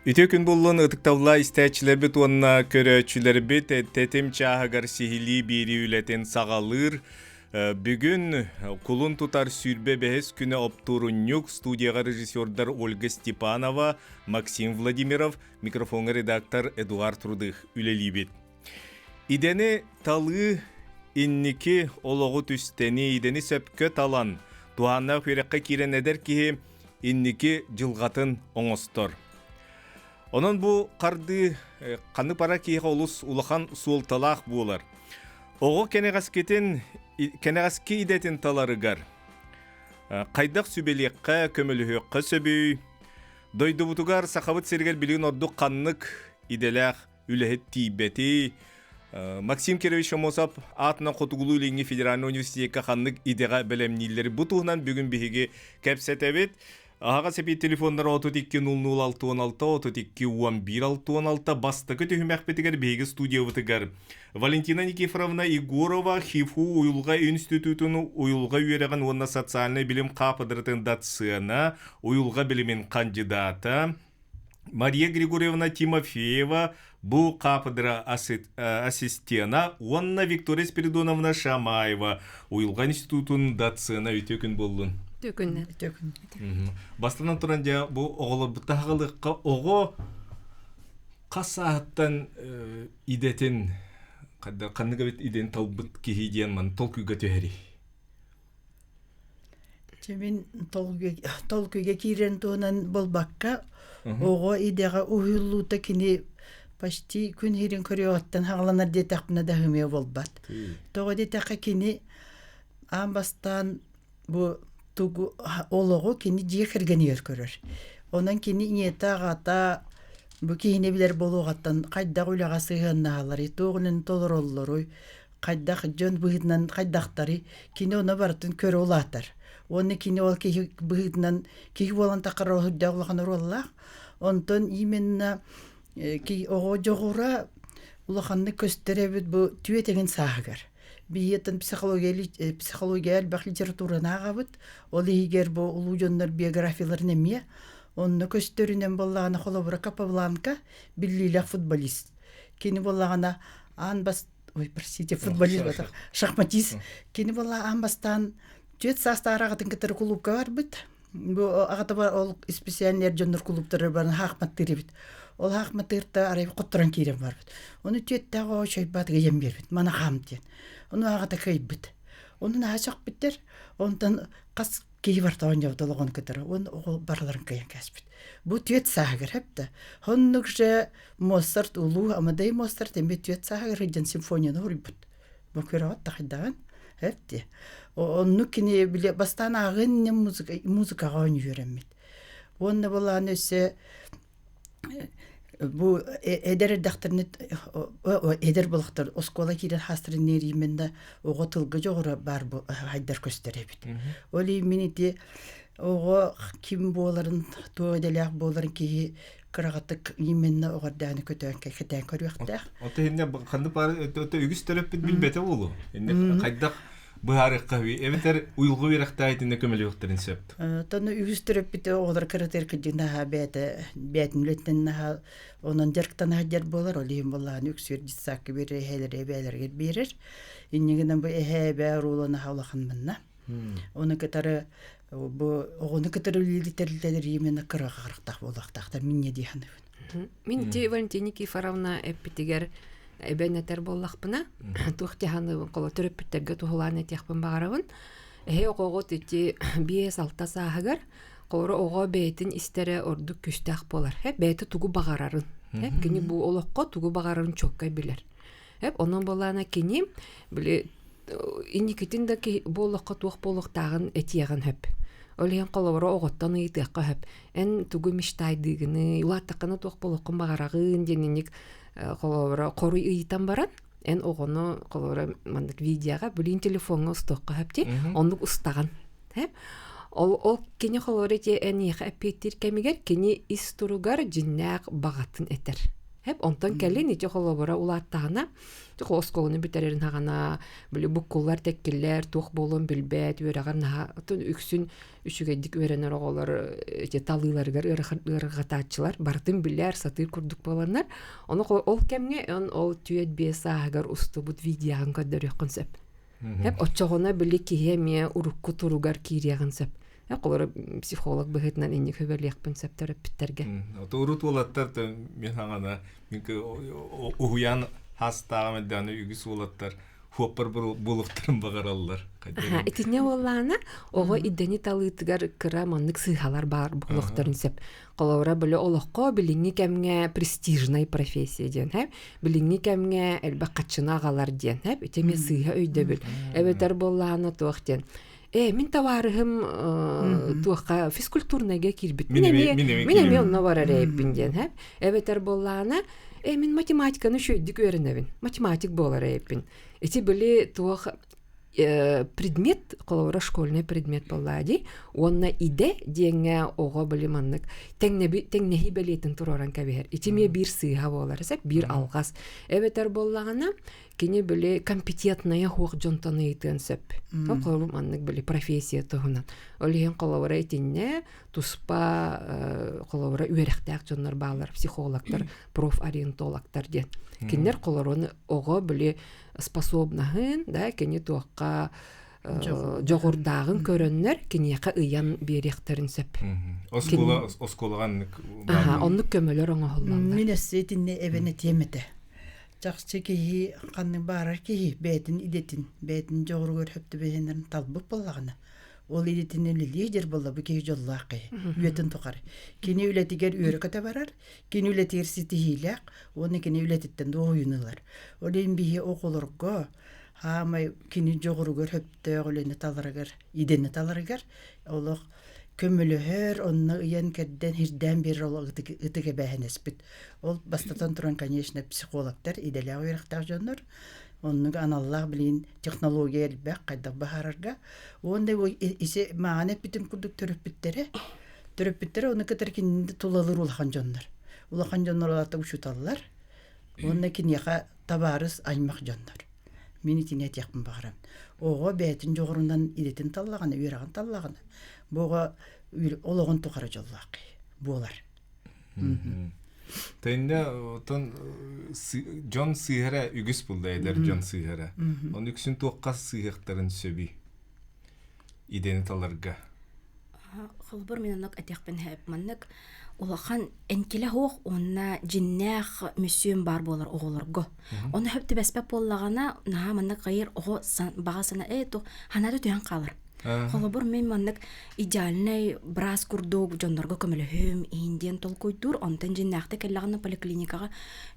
Үтүө күн буллун ытыктабыллаах истээччилэрбит уонна көрөөччүлэрбит тэтим чааһыгар сиһилии биэрии үлэтин саҕалыыр. Бүгүн кулун тутар 25 күнэ оптуорунньук студияҕа режиссердар Ольга Степанова, Максим Владимиров, микрофоҥҥа редактор Эдуард Рудых үлэлиибит. Идэни талыы инники олоҕу түстэнии, идэни сөпкө талан, туһааннаах үөрэххэ киирэн эдэр киһи инники дьылҕатын оҥостор. Онон бу хардыы ханнык бара киһиэхэ олус улахан суолталаах буолар. Оҕо кэнэҕэскитин кэнэҕэски идэтин таларыгар хайдах сүбэлиэххэ, көмөлөһүөххэ сөбүй? Дойдубутугар Сахабыт сиригэр билигин ордук ханнык идэлээх үлэһит тиийбэтий? Максим Кирович Амосов аатынан Хотугулуу-Илиҥҥи федеральнай университекка ханнык идэҕэ бэлэмнииллэри бу туһунан бүгүн биһиги кэпсэтэбит. Аһаҕас эпиир телефоннара 32 00 66 32 11 66 бастакы түһүмэхпитигэр биһиги студиябытыгар Валентина Никифоровна Егорова ХИФУ уйулҕа институтун уйулҕа үөрэҕин уонна социальнай билим хаапыдыратын доцена, уйулҕа билимин кандидата, Мария Григорьевна Тимофеева бу хаапыдыра ассистена уонна Виктория Спиридоновна Шамаева уйулҕа институтун доцена үтүө күн буоллун. Үтүө күн. Үтүө күн. Бастатан туран дьэ бу оҕолорбут таһаҕалыахха оҕо хас сааһыттан идэтин ханнык эбит идэни талбыт киһи диэн маны толкуйга түһэрий? Дьэ мин толкуйга киирэн туһунан буолбакка, оҕо идэҕэ уһуйуллуута кини почти күн иһирин көрүөҕүттэн хаҕаланар диэтэхпинэ да ымыа буолбат. Тоҕо диэтэххэ кини аан бастаан бу тугу олоҕу кини дьиэ кэргэнигэр көрөр. Онон кини ийэтэ аҕата бу киһини билэр буолуоҕуттан хайдах үлэҕэ сыһыаннаһалларый, туох үлэни толороллоруй, хайдах дьон быһыытынан хайдахтарый, кини ону барытын көрө улаатар. Уонна кини ол киһи быһыытынан киһи буолан таххар үрдээх улахан оруоллаах. Онтон именно оҕо дьоҕура улаханнык көстөр эбит бу түөтэгин сааһыгар. Биһиэтин психология психология элбэх литератураны ааҕабыт. Ол иһигэр бу улуу дьоннор биографияларын эмиэ. Онно көстөрүнэн буоллаҕына холобура Капабланка биллиилээх футболист. Кини буоллаҕына аан бас ой, простите, футболист буолбатах, шахматист. Кини буолла аан бастаан түөрт саастаах аҕатын кытары кулуупка барбыт. Бу аҕата ол исписээлинэр дьоннор кулууптары баран хаахматтыыр эбит. Ол хаахматтыырта арай хотторон киирэн барбыт. Ону түөттээх оҕо чойбаат ыйан биэрбит. Мана хаам диэн. Ону аҕата кыайбыт. Ону наһаа сөхпүттэр. Онтон хас киһи барыта оонньообут олоҕун кытары уонна оҕо барыларын кыайан кээспит. Бу түөрт сааһыгар хэптэ. Оннук же Моцарт улуу Амадей Моцарт эмиэ түөрт сааһыгар сылдьан симфонияны суруйбут. Бу көрөҕүт да хайдаҕын? Эпти. Оннук кини били бастаан ааҕыан иннинэ музыка музыкаҕа оонньуу үөрэммит. Уонна былаан өссө бу эдэр эрдэхтэринэ эдэр буолахтар оскуола киирэр хаастарын именно оҕо тылга дьоҕура баар хайдар көстөр эбит. Ол иһин мин ити оҕо ким буоларын, туох идэлээх буоларын киһи кыраҕатык именно оҕо эрдэҕинэ көтөөн кэтээн көрүөхтээх. Ото инне ханнык баар үгүс төрөппүт билбэтэ буолуо. Инне хайдах быһаарыахха үһү эбэтэр уйулҕа үөрэхтээһитинэ көмөлөһүөхтэрин сөп. Тону үгүс төрөппүт оҕолор кыратыыр кырдьык наһаа бэйэтэ бэйэтин үлэтинэн наһаа онон дьарыктана сылдьар буолар ол иһин буоллаҕына үксүөр детсадка биэрэр эһээлэрэ эбээлэригэр биэрэр. Инньэ гынан бу эһээ эбээ оруола наһаа улахан манна. Ону кытары бу оҕону кытары үлэлиир тэрилтэлэр именно кыраҕа харахтаах буолуохтаахтар минньэ дии саныыбын. Мин ити Валентина Никифоровна эппитигэр эбэн этэр буоллахпына, туох дьаһаныбын холо төрөппүттэргэ туһулаан этиэхпин баҕарабын. Эһи оҕоҕут ити 5-6 сааһыгар холоро оҕо бэйэтин истэрэ ордук күүстээх буолар. Эп бэйэтэ тугу баҕарарын. Эп кини бу олоххо тугу баҕарарын чуолкай билэр. Эп онон буоллаана кини били инникитин да бу олоххо туох буолуохтааҕын этиэҕин сөп. Ол иһин холобура оҕоттон ыйытыахха сөп. Эн тугу мечтайдыыгыный, улааттаххына туох буолуоххун баҕараҕын диэн инник холобура хоруй ыйытан баран эн оҕону холобура маннык видеоҕа билин телефоҥҥа устуохха сөп дии оннук устаҕын ол ол кини холобура ити эниэхэ эппиэттиир кэмигэр кини ис туругар дьиннээх баҕатын этэр. Хеп онтон кэлин ити холобура улааттаҕына оскуоланы бүтэрэрин хаҕана били буккуллар тэккиллэр туох буолуон билбэт үөрэҕэр наһаа үксүн үчүгэйдик үөрэнэр оҕолор ити талыыларыгар ыарырҕатааччылар барытын билэр сатыыр курдук буоланнар ону ол кэмҥэ он ол түөрт биэс сааһыгар устубут видеоҕын көрдөрүөххүн сөп Эп оччоҕуна били киһи эмиэ урукку туругар киириэҕин сөп. Холобура психолог быһыытынан инник сөбөлүөхпүн сөп төрөппүттэргэ. Урут уолаттар мин хаҥана уһуйаан хастааҕым эрдэҕинэ үгүс уолаттар хуоппар буолуохтарын баҕараллар. Итиннэ буоллаҕына оҕо идэни талыытыгар кыра маннык сыыһалар баар буолуохтарын сөп. Холобура, били олоххо билиҥҥи кэмҥэ престижнай профессия диэн, һэ? Билиҥҥи кэмҥэ элбэх хаччыны аҕалар диэн, һэ? Ити эмиэ сыыһа өйдөбүл. Эбэтэр буоллаҕына туох диэн. Э, мин табаарыһым туохха физкультурнайга киирбит. Мин эмиэ мин эмиэ онно барар эбиппин диэн, һэ? Эбэтэр буоллаҕына, э, мин математиканы үчүгэйдик үөрэнэбин. Математик буолар эбиппин. Ити били туох предмет холобура школьный предмет буоллаа дии уонна идэ диэҥҥэ оҕо били маннык тэҥнэби тэҥнэһии бэлиэтин туруоран кэбиһэр ити эмиэ биир сыыһа буолар сөп биир алҕас эбэтэр буоллаҕына кини били компетентная хуох дьонтон ыйытыан сөп холобур маннык били профессия туһунан ол иһин холобура итиннэ туспа холобура үөрэхтээх дьоннор бааллар психологтар профориентологтар диэн кинилэр холоруну оҕо били способнаһын да кини туохха дьоҕурдааҕын көрөннөр киниэхэ ыйан биэриэхтэрин сөп. Оскуола оскуолаҕа оннук көмөлөр оҥоһуллаллар. Мин өссө итиннэ эбэн этиэм этэ. Чахчы киһи ханнык баарар киһи бэйэтин идэтин, бэйэтин дьоҕуругар сөп түбэһиннэрин талбыт буоллаҕына, Ол идэтин үлэлиир буолла бу киһи дьоллоох киһи үйэтин тухары. Кини үлэтигэр үөрэ-көтө барар, кини үлэтигэр ситиһиилээх уонна кини үлэтиттэн дуоһуйууну ылар. Ол иһин биһи оҕолорго хаамай кини дьоҕуругар сөптөөх үлэни таларыгар, идэни таларыгар олох көмөлөһөр, онно ыйан-кэрдэн, ирдээн биэрэр ол ытык эбээһинэспит. Ол бастатан туран, конечно, психологтар, идэлээх үөрэхтээх дьоннор Оннук аналлаах билигин технология элбэх, хайдах быһаарарга. Уонна иси маҕан эппитим курдук төрөппүттэрэ. Төрөппүттэрэ ону кытары кинини тулалыыр улахан дьоннор. Улахан дьоннор улаата учууталлар. Уонна киниэхэ табаарыс аймах дьоннор. Мин итини этиэхпин баҕарабын. Оҕо бэйэтин дьоҕурунан идэтин таллаҕына, үөрэҕин таллаҕына, бу оҕо олоҕун тухары дьоллоох буолар. Тэннэ отон дьон сыыһара үгүс булла эдэр дьон сыыһара. Оны үксүн туохха сыыһыахтарын сөбүй? Идэни таларга. Холобур мин оннук этиэхпин сөп. Маннык улахан энкилэ суох уонна дьиннээх мөссүөн баар буолар оҕолорго. Ону сөп түбэспэт буоллаҕына, наһаа маннык хайыр оҕо баҕа сана ээ туох ханаата түһэн хаалар. Холобур, мин маннык идеальнай быраас курдук дьоннорго көмөлөһүм, иһин диэн толкуйдуур. Онтон дьиннээхтик кэллэҕинэ поликлиникаҕа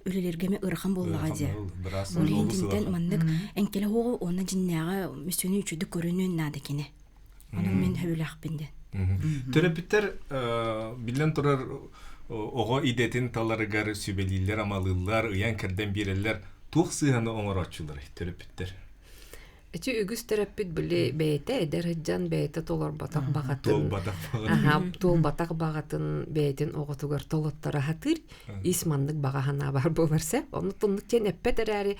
үлэлэргэ эмэ ыарахан буоллаҕа дии. Ол иһин тинтэн маннык эҥкилэ суоҕу уонна дьиннээҕи мүссүнү үчүгдүк көрүнүөн наада кини. Онон мин сөбүлээхпин диэн. Төрөппүттэр биллэн турар оҕо идэтин таларыгар сүбэлииллэр, амалыыллар, ыйан-кэрдэн биэрэллэр. Туох сыыһаны оҥорооччуларый төрөппүттэр? Ити үгүс төрөппүт били бэйэтэ эдэр сылдьан бэйэтэ толорботох баҕатын туолбатах баҕатын бэйэтин оҕотугар толотторо сатыыр ис маннык баҕа санаа баар буолар сөп. Ону тоннук диэн эппэт эрээри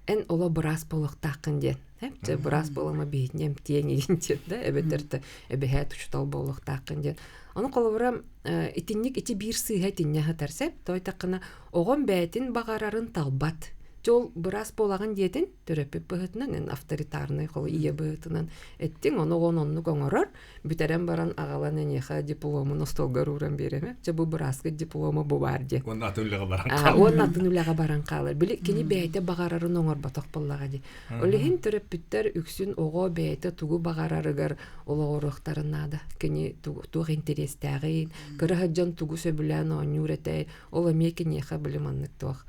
эн оло быраас буолуохтааххын диэн. Чэ быраас буолама биһитини эмтиэн игин диэн да эбэтэр да эбэһээт учуутал буолуохтааххын диэн. Ону холобура итинник ити биир сыыһа итиннэ сытар сөп. Тойтаххына оҕом бэйэтин баҕарарын талбат. Дьэ ол быраас буолаҕын диэтин төрөппүт быһыытынан эн авторитарнай холу ийэ быһыытынан эттиҥ ону оҕон оннук оҥорор бүтэрэн баран аҕалан эйиэхэ дипломун остуолгар ууран биэримэ чэ бу бырааскыт диплома бу баар диэн уонна атын үлэҕэ баран хаалар уонна атын үлэҕэ баран хаалар били кини бэйэтэ баҕарарын оҥорботох буоллаҕа дии ол иһин төрөппүттэр үксүн оҕо бэйэтэ тугу баҕарарыгар олоҕуруохтарын наада кини туох интэриэстээҕин кыра сылдьан тугу сөбүлээн оонньуур этэй ол эмиэ киниэхэ били маннык туох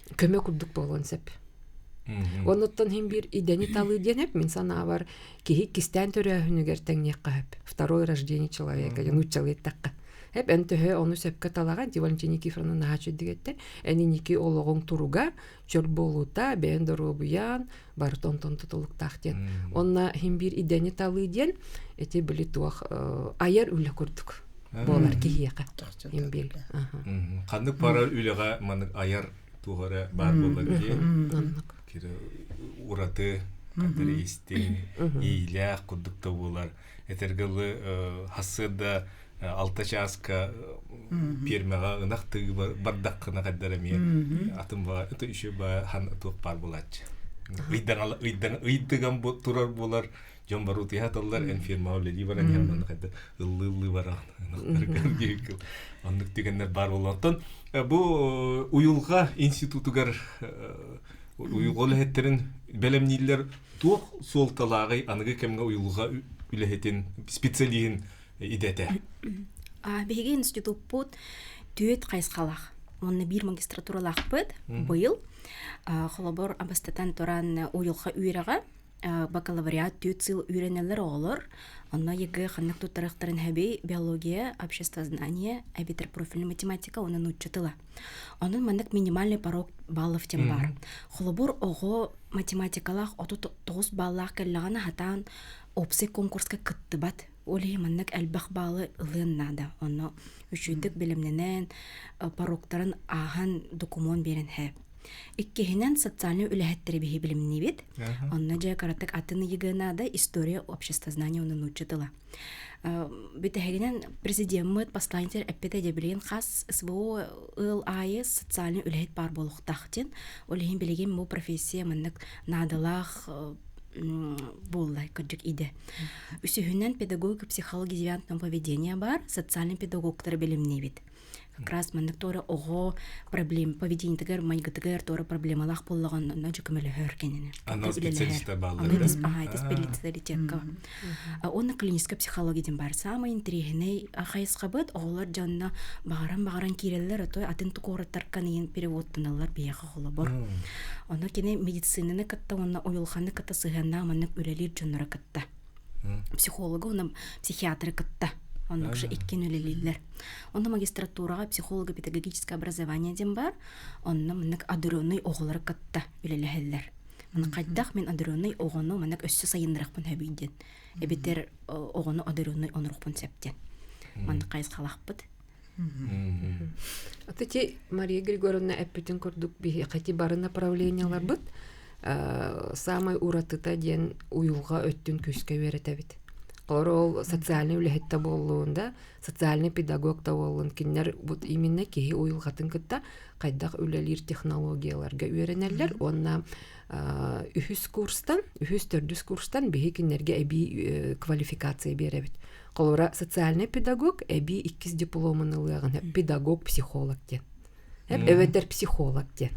көмө курдук буолуон сөп. Оннуттан иһин биир идэни талыы диэн эп мин санаабар киһи иккистээн төрөөһүнүгэр тэҥниэххэ сөп. Второе рождение человека диэн нууччалыы эттэххэ. Эп эн төһө ону сөпкө талаҕын ти Валентина Никифоровна наһаа үчүгдүк эттэ. Эн инники олоҕуҥ туруга, чөл буолуута, бэйэн доруобуйаан, барыта онтон тутулуктаах диэн. Онно иһин биир идэни талыы диэн ити били туох айар үлэ курдук. буолар киһиэхэ. Имбил. Ханнык барар үлэҕэ маннык айар туох эрэ баар буолар дии. Кире ураты хантары истиҥ, иилээх курдук да буолар. Этэргэ дылы хассыарда алта чааска пиэрмэҕэ ынах тыы бардаххына хайдар эмиэ атын ба это еще ба хан туох баар буолааччы. Ыйдаҥа ыйдыган турар буолар дьон баруу тыйааталлар эн фирмаҕа үлэлии баран иһэн манна хайда ыллыы-ыллыы бараҕын ынахтаргар оннук түгэннэр баар буолла. Бу уйулҕа институтугар уйулҕа үлэһиттэрин бэлэмнииллэр туох суолталааҕый аныгы кэмҥэ уйулҕа үлэһитин специалиһин идэтэ? Биһиги институппут түөрт хайысхалаах. Уонна биир магистратуралаахпыт быйыл. Холобур, бастатан туран уйулҕа үөрэҕэ бакалавриат түөрт сыл үөрэнэллэр оҕолор. Онно ЕГЭ ханнык туттарыахтарын сөбүй биология, обществознание, эбэтэр профильная математика уонна нуучча тыла. Онон маннык минимальный порог баллов диэн баар. Холобур, оҕо математикалаах 39 баллаах кэллэҕинэ хатаан общий конкурска кыттыбат. Ол иһин маннык элбэх баалы ылыан наада. Онно үчүгэйдик бэлэмнэнэн, порогтарын ааһан докумуон биэрэн һэ. Иккиһинэн, социальнай үлэһиттэри биһи билимниибит. Онно дьэ кыратык атын ЕГЭ наада, история, обществознание уонна нуучча тыла. Бүтэһигинэн президеммит посланниктар эппитэ дьэ билигин хас СВО ыал аайы социальнай үлэһит баар буолуохтаах диэн. Ол иһин билигин бу профессия маннык наадалаах буолла кырдьык идэ. Үсүһүнэн педагогика психология девиантного поведения бар, социальный педагогтары билимниибит. Как раз маннык туора оҕо проблем поведениетыгар, майгытыгар туора проблемалаах буоллаҕына онно дьэ көмөлөһөр кинини. Анал специалистар бааллар. Ага, специалитетка. Уонна клиническая психология диэн бар. Самый интэриэһинэй хайысхабыт оҕолор дьонно баҕаран-баҕаран киирэллэр, а то атын куораттарга иһин переводтаналлар биһиэхэ холобур. Ону кини медицинаны кытта уонна уйулҕаны кытта сыһыаннаах маннык үлэлиир дьоннору кытта. Психологы уонна психиатры кытта. Оннук же иккиэн үлэлииллэр. Онно магистратураҕа психолого-педагогическое образование диэн бар. Онно маннык одаренный оҕолору кытта үлэлэһэллэр. Маны хайдах мин одаренный оҕону маннык өссө сайыннарыахпын сөбүй диэн. Эбэтэр оҕону одаренный оҥоруохпун сөп диэн. Маннык хайысхалаахпыт. Ити Мария Григорьевна эппитин курдук биһиэхэ ити бары направленияларбыт саамай уратыта диэн уйулҕа өттүн күүскэ үөрэтэбит. Олор ол социальный үлэһит да буоллун да, социальный педагог да буоллун, кинилэр вот именно киһи уйулҕатын кытта хайдах үлэлиир технологияларга үөрэнэллэр уонна үһүс курстан, үһүс төрдүс курстан биһи кинилэргэ эбии квалификация биэрэбит. Холобура, социальный педагог эбии иккис дипломун ылыаҕын педагог-психолог диэн. Эбэтэр психолог диэн.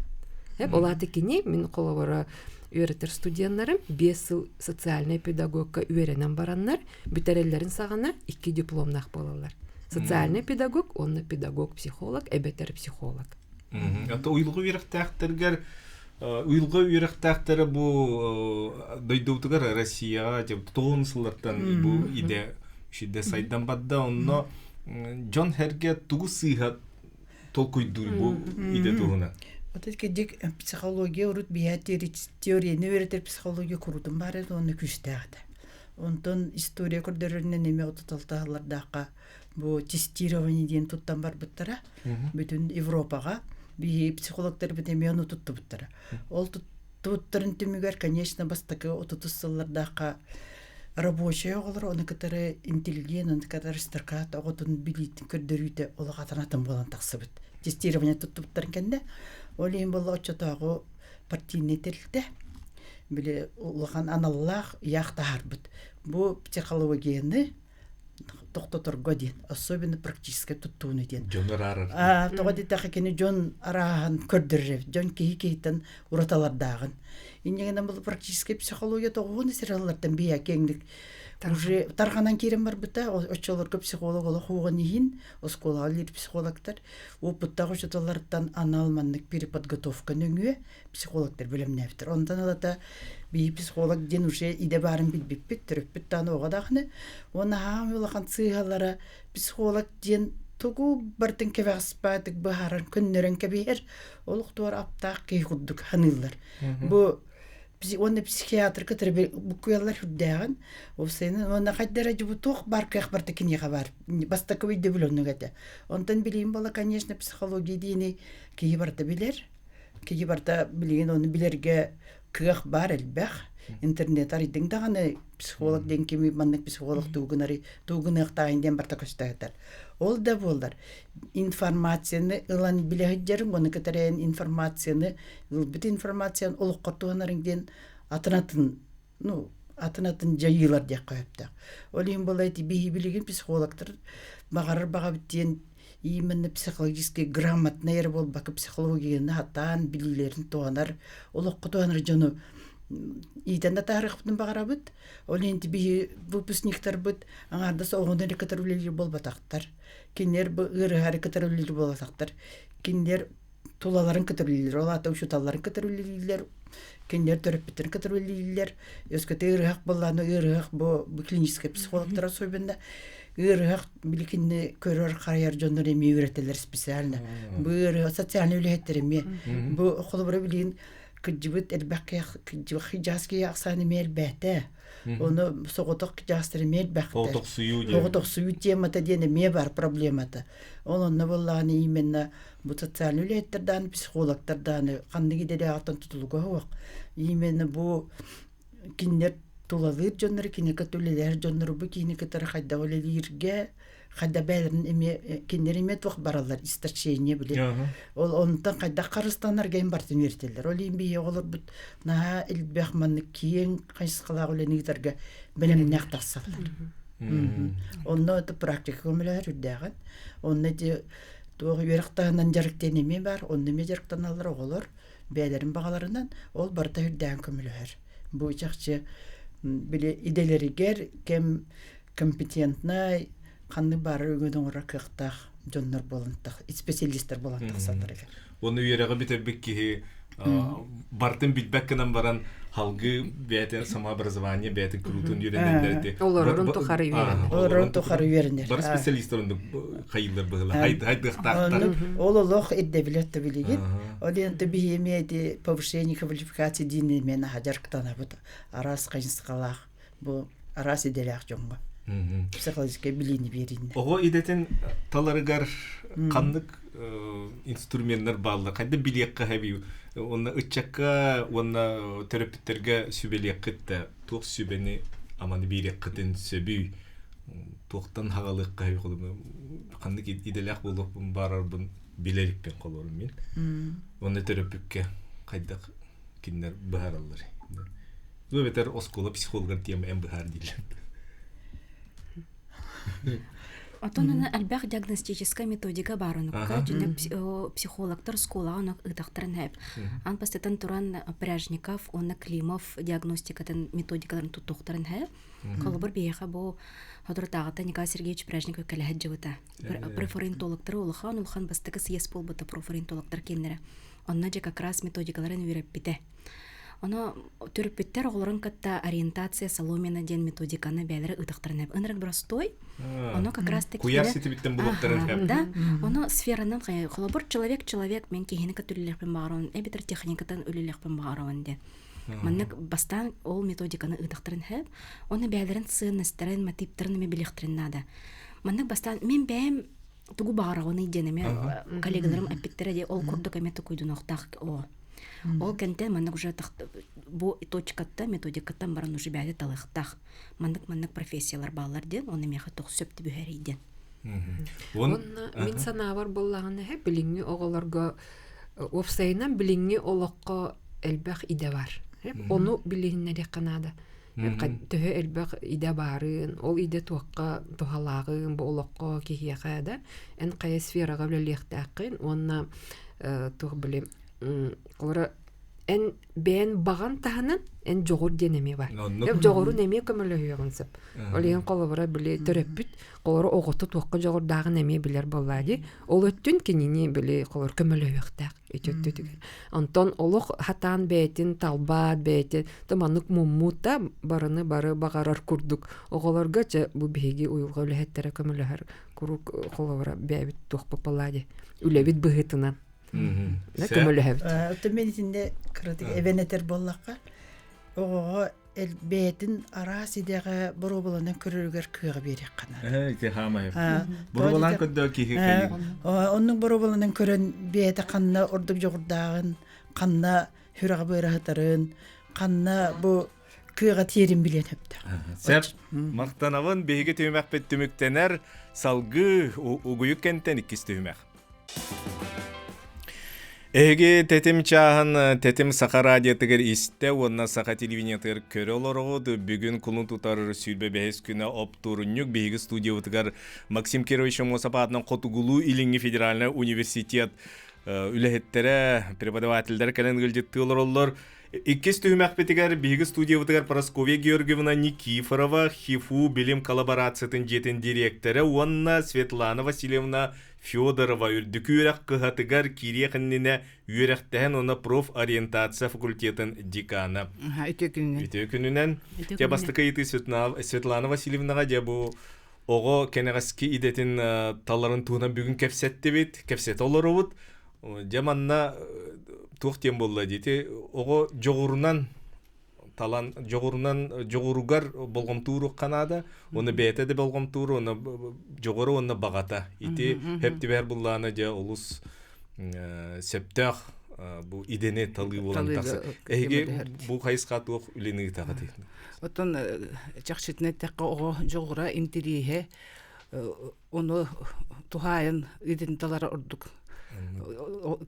Ол аата кини мин холобура үөрэтэр студеннарым 5 сыл социальный педагогка үөрэнэн бараннар бүтэрэллэрин саҕана икки дипломнаах буолаллар. Социальный педагог уонна педагог-психолог эбэтэр психолог. Это уйулҕа үөрэхтээхтэргэр уйулҕа үөрэхтээхтэрэ бу дойдубутугар Россияҕа тоҕун сыллартан бу идэ ишидэ сайдан барда онно дьон сэргэ тугу сыыһа толкуйдуур бу идэ туһунан Вот кидик психология урут биһэ теорияны үөрэтэр психология курутун баар этэ уонна күүстээх этэ. Онтон история көрдөрөрүнэн эмиэ отуталтаһалардаахха бу тестирование диэн туттан барбыттара. Бүтүн Европаҕа биһи психологтарбыт эмиэ ону туттубуттара. Ол туттубуттарын түмүгэр, конечно, бастакы отутус сыллардаахха рабочай оҕолор ону кытары интеллигент, ону кытары аристократ оҕотун билиитин көрдөрүүтэ олох атын-атын буолан тахсыбыт. Тестирование туттубуттарын кэннэ ол иһин буолла оччотооҕу партийнай тэрилтэ били улахан аналлаах ыйаах таһаарбыт. Бу психологияны тохтоторго диэн, особенно практически туттууну диэн. Дьон араарар. Тоҕо диэтэххэ кини дьон арааһын көрдөрөр эбит. Дьон киһи киһиттэн ураталардааҕын. Инньэ гынан бұл практическая психология тоҕуһун сираллартан бия киэҥник уже тарҕанан киирэн барбыта. Оччолорго психолог олох уоҕун иһин оскуолаҕа үлэлиир психологтар опыттаах учууталлартан анал маннык переподготовка нөҥүө психологтар бэлэмнээбиттэр. Онтон ылата биһи психолог диэн уже идэ баарын билбиппит, төрөппүт даҕаны оҕо даҕаны. Уонна хаам улахан сыыһалара психолог диэн тугу барытын кэбэҕэспээтик быһааран көннөрөн кэбиһэр, олох туора аптаах киһи курдук саныыллар. Бу Уонна психиатр кытары буккуйаллар үрдээҕин. Уопсайынан уонна хайдара дьубу туох бар кыах барта киниэхэ бар. Бастакы өйдөбүл оннук этэ. Онтон билигин буола, конечно, психология диини киһи барыта билэр. Киһи барыта билигин ону билэргэ кыах баар элбэх. Интернет арыйдыҥ даҕаны психолог диэн кими маннык психолог тугунары тугуныахтааҕын диэн барыта көстөөтөр. Ол да буоллар информацияны ылан билэ сылдьарым, ону кытары информацияны ылбыт информацияны олоххо туһанарыҥ диэн атын-атын ну атын-атын дьайыылар диэххэ сөптөөх. Ол иһин буолла ити биһи билигин психологтар баҕарар баҕабыт диэн именно психологически грамотнай эрэ буолбакка психологияны хатаан билиилэрин туһанар, олоххо туһанар дьону иитэн да таһаарыахпытын баҕарабыт. Ол иһин биһи выпускниктарбыт аҥаардас оҕону эрэ кытары үлэлиир буолбатахтар. Кинилэр бу ыарыһары кытары үлэлиир буолбатахтар. Кинилэр тулаларын кытары үлэлиир, ол аата учууталларын кытары үлэлииллэр, кинилэр төрөппүттэрин кытары үлэлииллэр. Өскөтө ыарыһах буоллаҕына, ыарыһах бу, бу клиническэй психологтар особенно ыарыһах били кинини көрөр-харайар дьоннор эмиэ үөрэтэллэр специально. Бу ыарыһах социальный үлэһиттэр эмиэ. Бу холобура билигин кырдьыбыт элбэх кыдьаас киһи ахсаана эмиэ элбээтэ. Ону соҕотох кыдьаастар эмиэ элбэхтэр. Оҕотохсуйуу диэн. Оҕотохсуйуу темата диэн эмиэ бар проблемата. Ол онно буоллаҕына именно бу социальный үлэһиттэр даҕаны, психологтар даҕаны ханнык идэлээҕиттэн тутулуга суох. Именно бу кинилэр тулалыыр дьоннору, кинини кытта үлэлэһэр дьоннору бу киһини кытары хайдах үлэлииргэ, хайда бэйэлэрин эмиэ кинилэр эмиэ туох бараллар истощение били. Ол онтон хайдах харыстанарга им бартын үөрэтэллэр. Ол иһин биһиги оҕолорбут наһаа элбэх маннык киэҥ хайысхалаах үлэни ыытарга бэлэмнээх тахсаллар. Онно это практика көмөлөһөр үрдээҕин. Онно ити туох үөрэх таһынан дьарыктыан эмиэ бар, онно эмиэ дьарыктаналлар оҕолор бэйэлэрин баҕаларынан ол барыта үрдээн көмөлөһөр. Бу чахчы били идэлэригэр кэм компетентнай ханнык баарар үгүн оҥорор кыахтаах дьоннор буолан специалистар буолан тахсалларыгар. Уонна үөрэҕи бүтэрбит киһи бартын билбэт гынан баран халгы бэйэтин самообразование бэйэтин куруутун үөрэнэллэр Олорорун тухары үөрэнэр. Олорорун тухары үөрэнэр. Бары специалистар оннук хайыылар быһыла хайдыахтаахтар. Ол олох ирдэбилэ билигин. Ол иһин биһиэми эти повышение квалификации диин мен аха дьарыктанабыт араас хайысхалаах бу араас идэлээх дьоҥҥо психологическай билиини биэриннэ. Оҕо идэтин таларыгар ханнык инструменнар бааллар? Хайда билиэххэ хэби уонна ыччакка уонна төрөппүттэргэ сүбэлиэххит да туох сүбэни аманы биэриэххитин сөбүй туохтан хагалыахха хэби ханнык идэлээх буолуохпун баарарбын билэриппин холорум мин уонна төрөппүккэ хайдах кинилэр быһаараллар Бу эбэтэр оскуола психологар тиэм эн быһаар дииллэр. Отон аны элбэх диагностическай методика баар онукка дьиҥэ психологтар школаҕа онук ыытахтарын хэп. Ан бастатан туран Пряжников уонна Климов диагностикатын методикаларын туттуохтарын хэп. Холобур биһиэхэ бу соторутааҕыта Николай Сергеевич Пряжников кэлэһит дьыбыта. Профориентологтары улахан улахан бастакы съезд буолбута профориентологтар киэннэрэ. Онно дьэ как раз методикаларын үөрэппитэ. Ону төрөппүттэр оҕолорун кытта ориентация Соломина диэн методиканы бэйэлэрэ ыытыахтарын эб. Ынырык простой. Ону как раз таки Куйаар ситимиттэн булуохтарын Да. Ону сферанан холобур человек человек мен киһини кытта үлэлиэхпин баҕарабын эбэтэр техникатын үлэлиэхпин баҕарабын диэн. Маннык бастаан ол методиканы ыытыахтарын хэп. Ону бэйэлэрин сыаннастарын, мотивтарын эмэ билиэхтэрин наада. Маннык бастаан мен бэйэм тугу баҕараҕыный диэн эмэ коллегаларым эппиттэрэ дии ол курдук эмэ токуйдунуохтаах оо ол кэнтэн маннык уже бу точкаттан методикаттан баран уже бэйэтэ талыахтаах маннык маннык профессиялар бааллар диэн оны миэхэ туох сөп түбүһэрий диэн Уонна мин санаабар буоллаҕына билиҥҥи оҕолорго уопсайынан билиҥҥи олоххо элбэх идэ бар. Ону билиһиннэриэххэ наада. Төһө элбэх идэ баарын, ол идэ туохха туһалааҕын, бу олоххо киһиэхэ да эн хайа сфераҕа үлэлиэхтээххин уонна туох били олора эн бэйэн баҕан таһынан эн дьоҕур диэн эмиэ бар. Дьоҕурун эмиэ көмөлөһүөҕүн сөп. Ол иһин холобура били төрөппүт холоро оҕото туохха дьоҕурдааҕын эмиэ билэр буоллаа дии. Ол өттүн кинини били холор көмөлөһүөхтээх ити өттүтүгэр. Онтон олох хатаан бэйэтин талбаат бэйэтин то маннык муммут да барыны бары баҕарар курдук оҕолорго чэ бу биһиги уйулҕа үлэһиттэрэ көмөлөһөр куруук холобура бэйэбит туохпут буоллаа дии үлэбит быһыытынан көмөлөһөбүт. Оттон мен итиннэ кыратык эбэн этэр буоллахха. Оҕоҕо бэйэтин араас идэҕэ боруобаланан көрөрүгэр кыаҕы биэриэххэ наада. Ити хаамай. Боруобалаан көрдөө киһи кэйин. Оннук боруобаланан көрөн бэйэтэ ханна ордук дьоҕурдааҕын, ханна сүрэҕи быараһытарын, ханна бу кыаҕа тиэрин билиэн сөптөөх. Сөп. Махтанабын биһиги түһүмэхпит түмүктэнэр. Салгыы угуйук кэнтэн иккис түһүмэх. Эһиги тэтим чааһын Тэтим Саха радиотыгар истэ уонна Саха телевидениетыгар көрө олороҕут. Бүгүн кулун тутар 25 күнэ оптуорунньук биһиги студиябытыгар Максим Кирович Аммосов аатынан Хотугулуу-Илиҥҥи федеральнай университет үлэһиттэрэ, преподавателлэр кэлэн ыалдьыттыы олороллор. Иккис түһүмэхпитигэр биһиги студиябытыгар Парасковья Георгиевна Никифорова, ХИФУ билим коллаборациятын дьиэтин дириэктэрэ уонна Светлана Васильевна Федорова үрдүкү үөрэх кыһатыгар киириэх иннинэ үөрэхтэһэн уонна профориентация факультетын декана. Үтүө күнүнэн. Үтүө күнүнэн. Дьэ бастакы ыйытыы Светлана Васильевнаҕа дьэ бу оҕо кэнэҕэски идэтин таларын туһунан бүгүн кэпсэттибит, кэпсэтэ олоробут. Дьэ манна туох диэн буолла диэти оҕо дьоҕурунан талан дьоҕурунан дьоҕуругар болҕомтууруохха наада уонна бэйэтэ да болҕомтуур уонна дьоҕуру уонна баҕата ити хөп түбэһэр буллаана дьэ олус сөптөөх бу идэни талыы буолан тахса эһиги бу хайысха туох үлэни ыытаҕытый Оттон чахчытын эттэххэ оҕо дьоҕура интириэһэ ону туһаайан идин талара ордук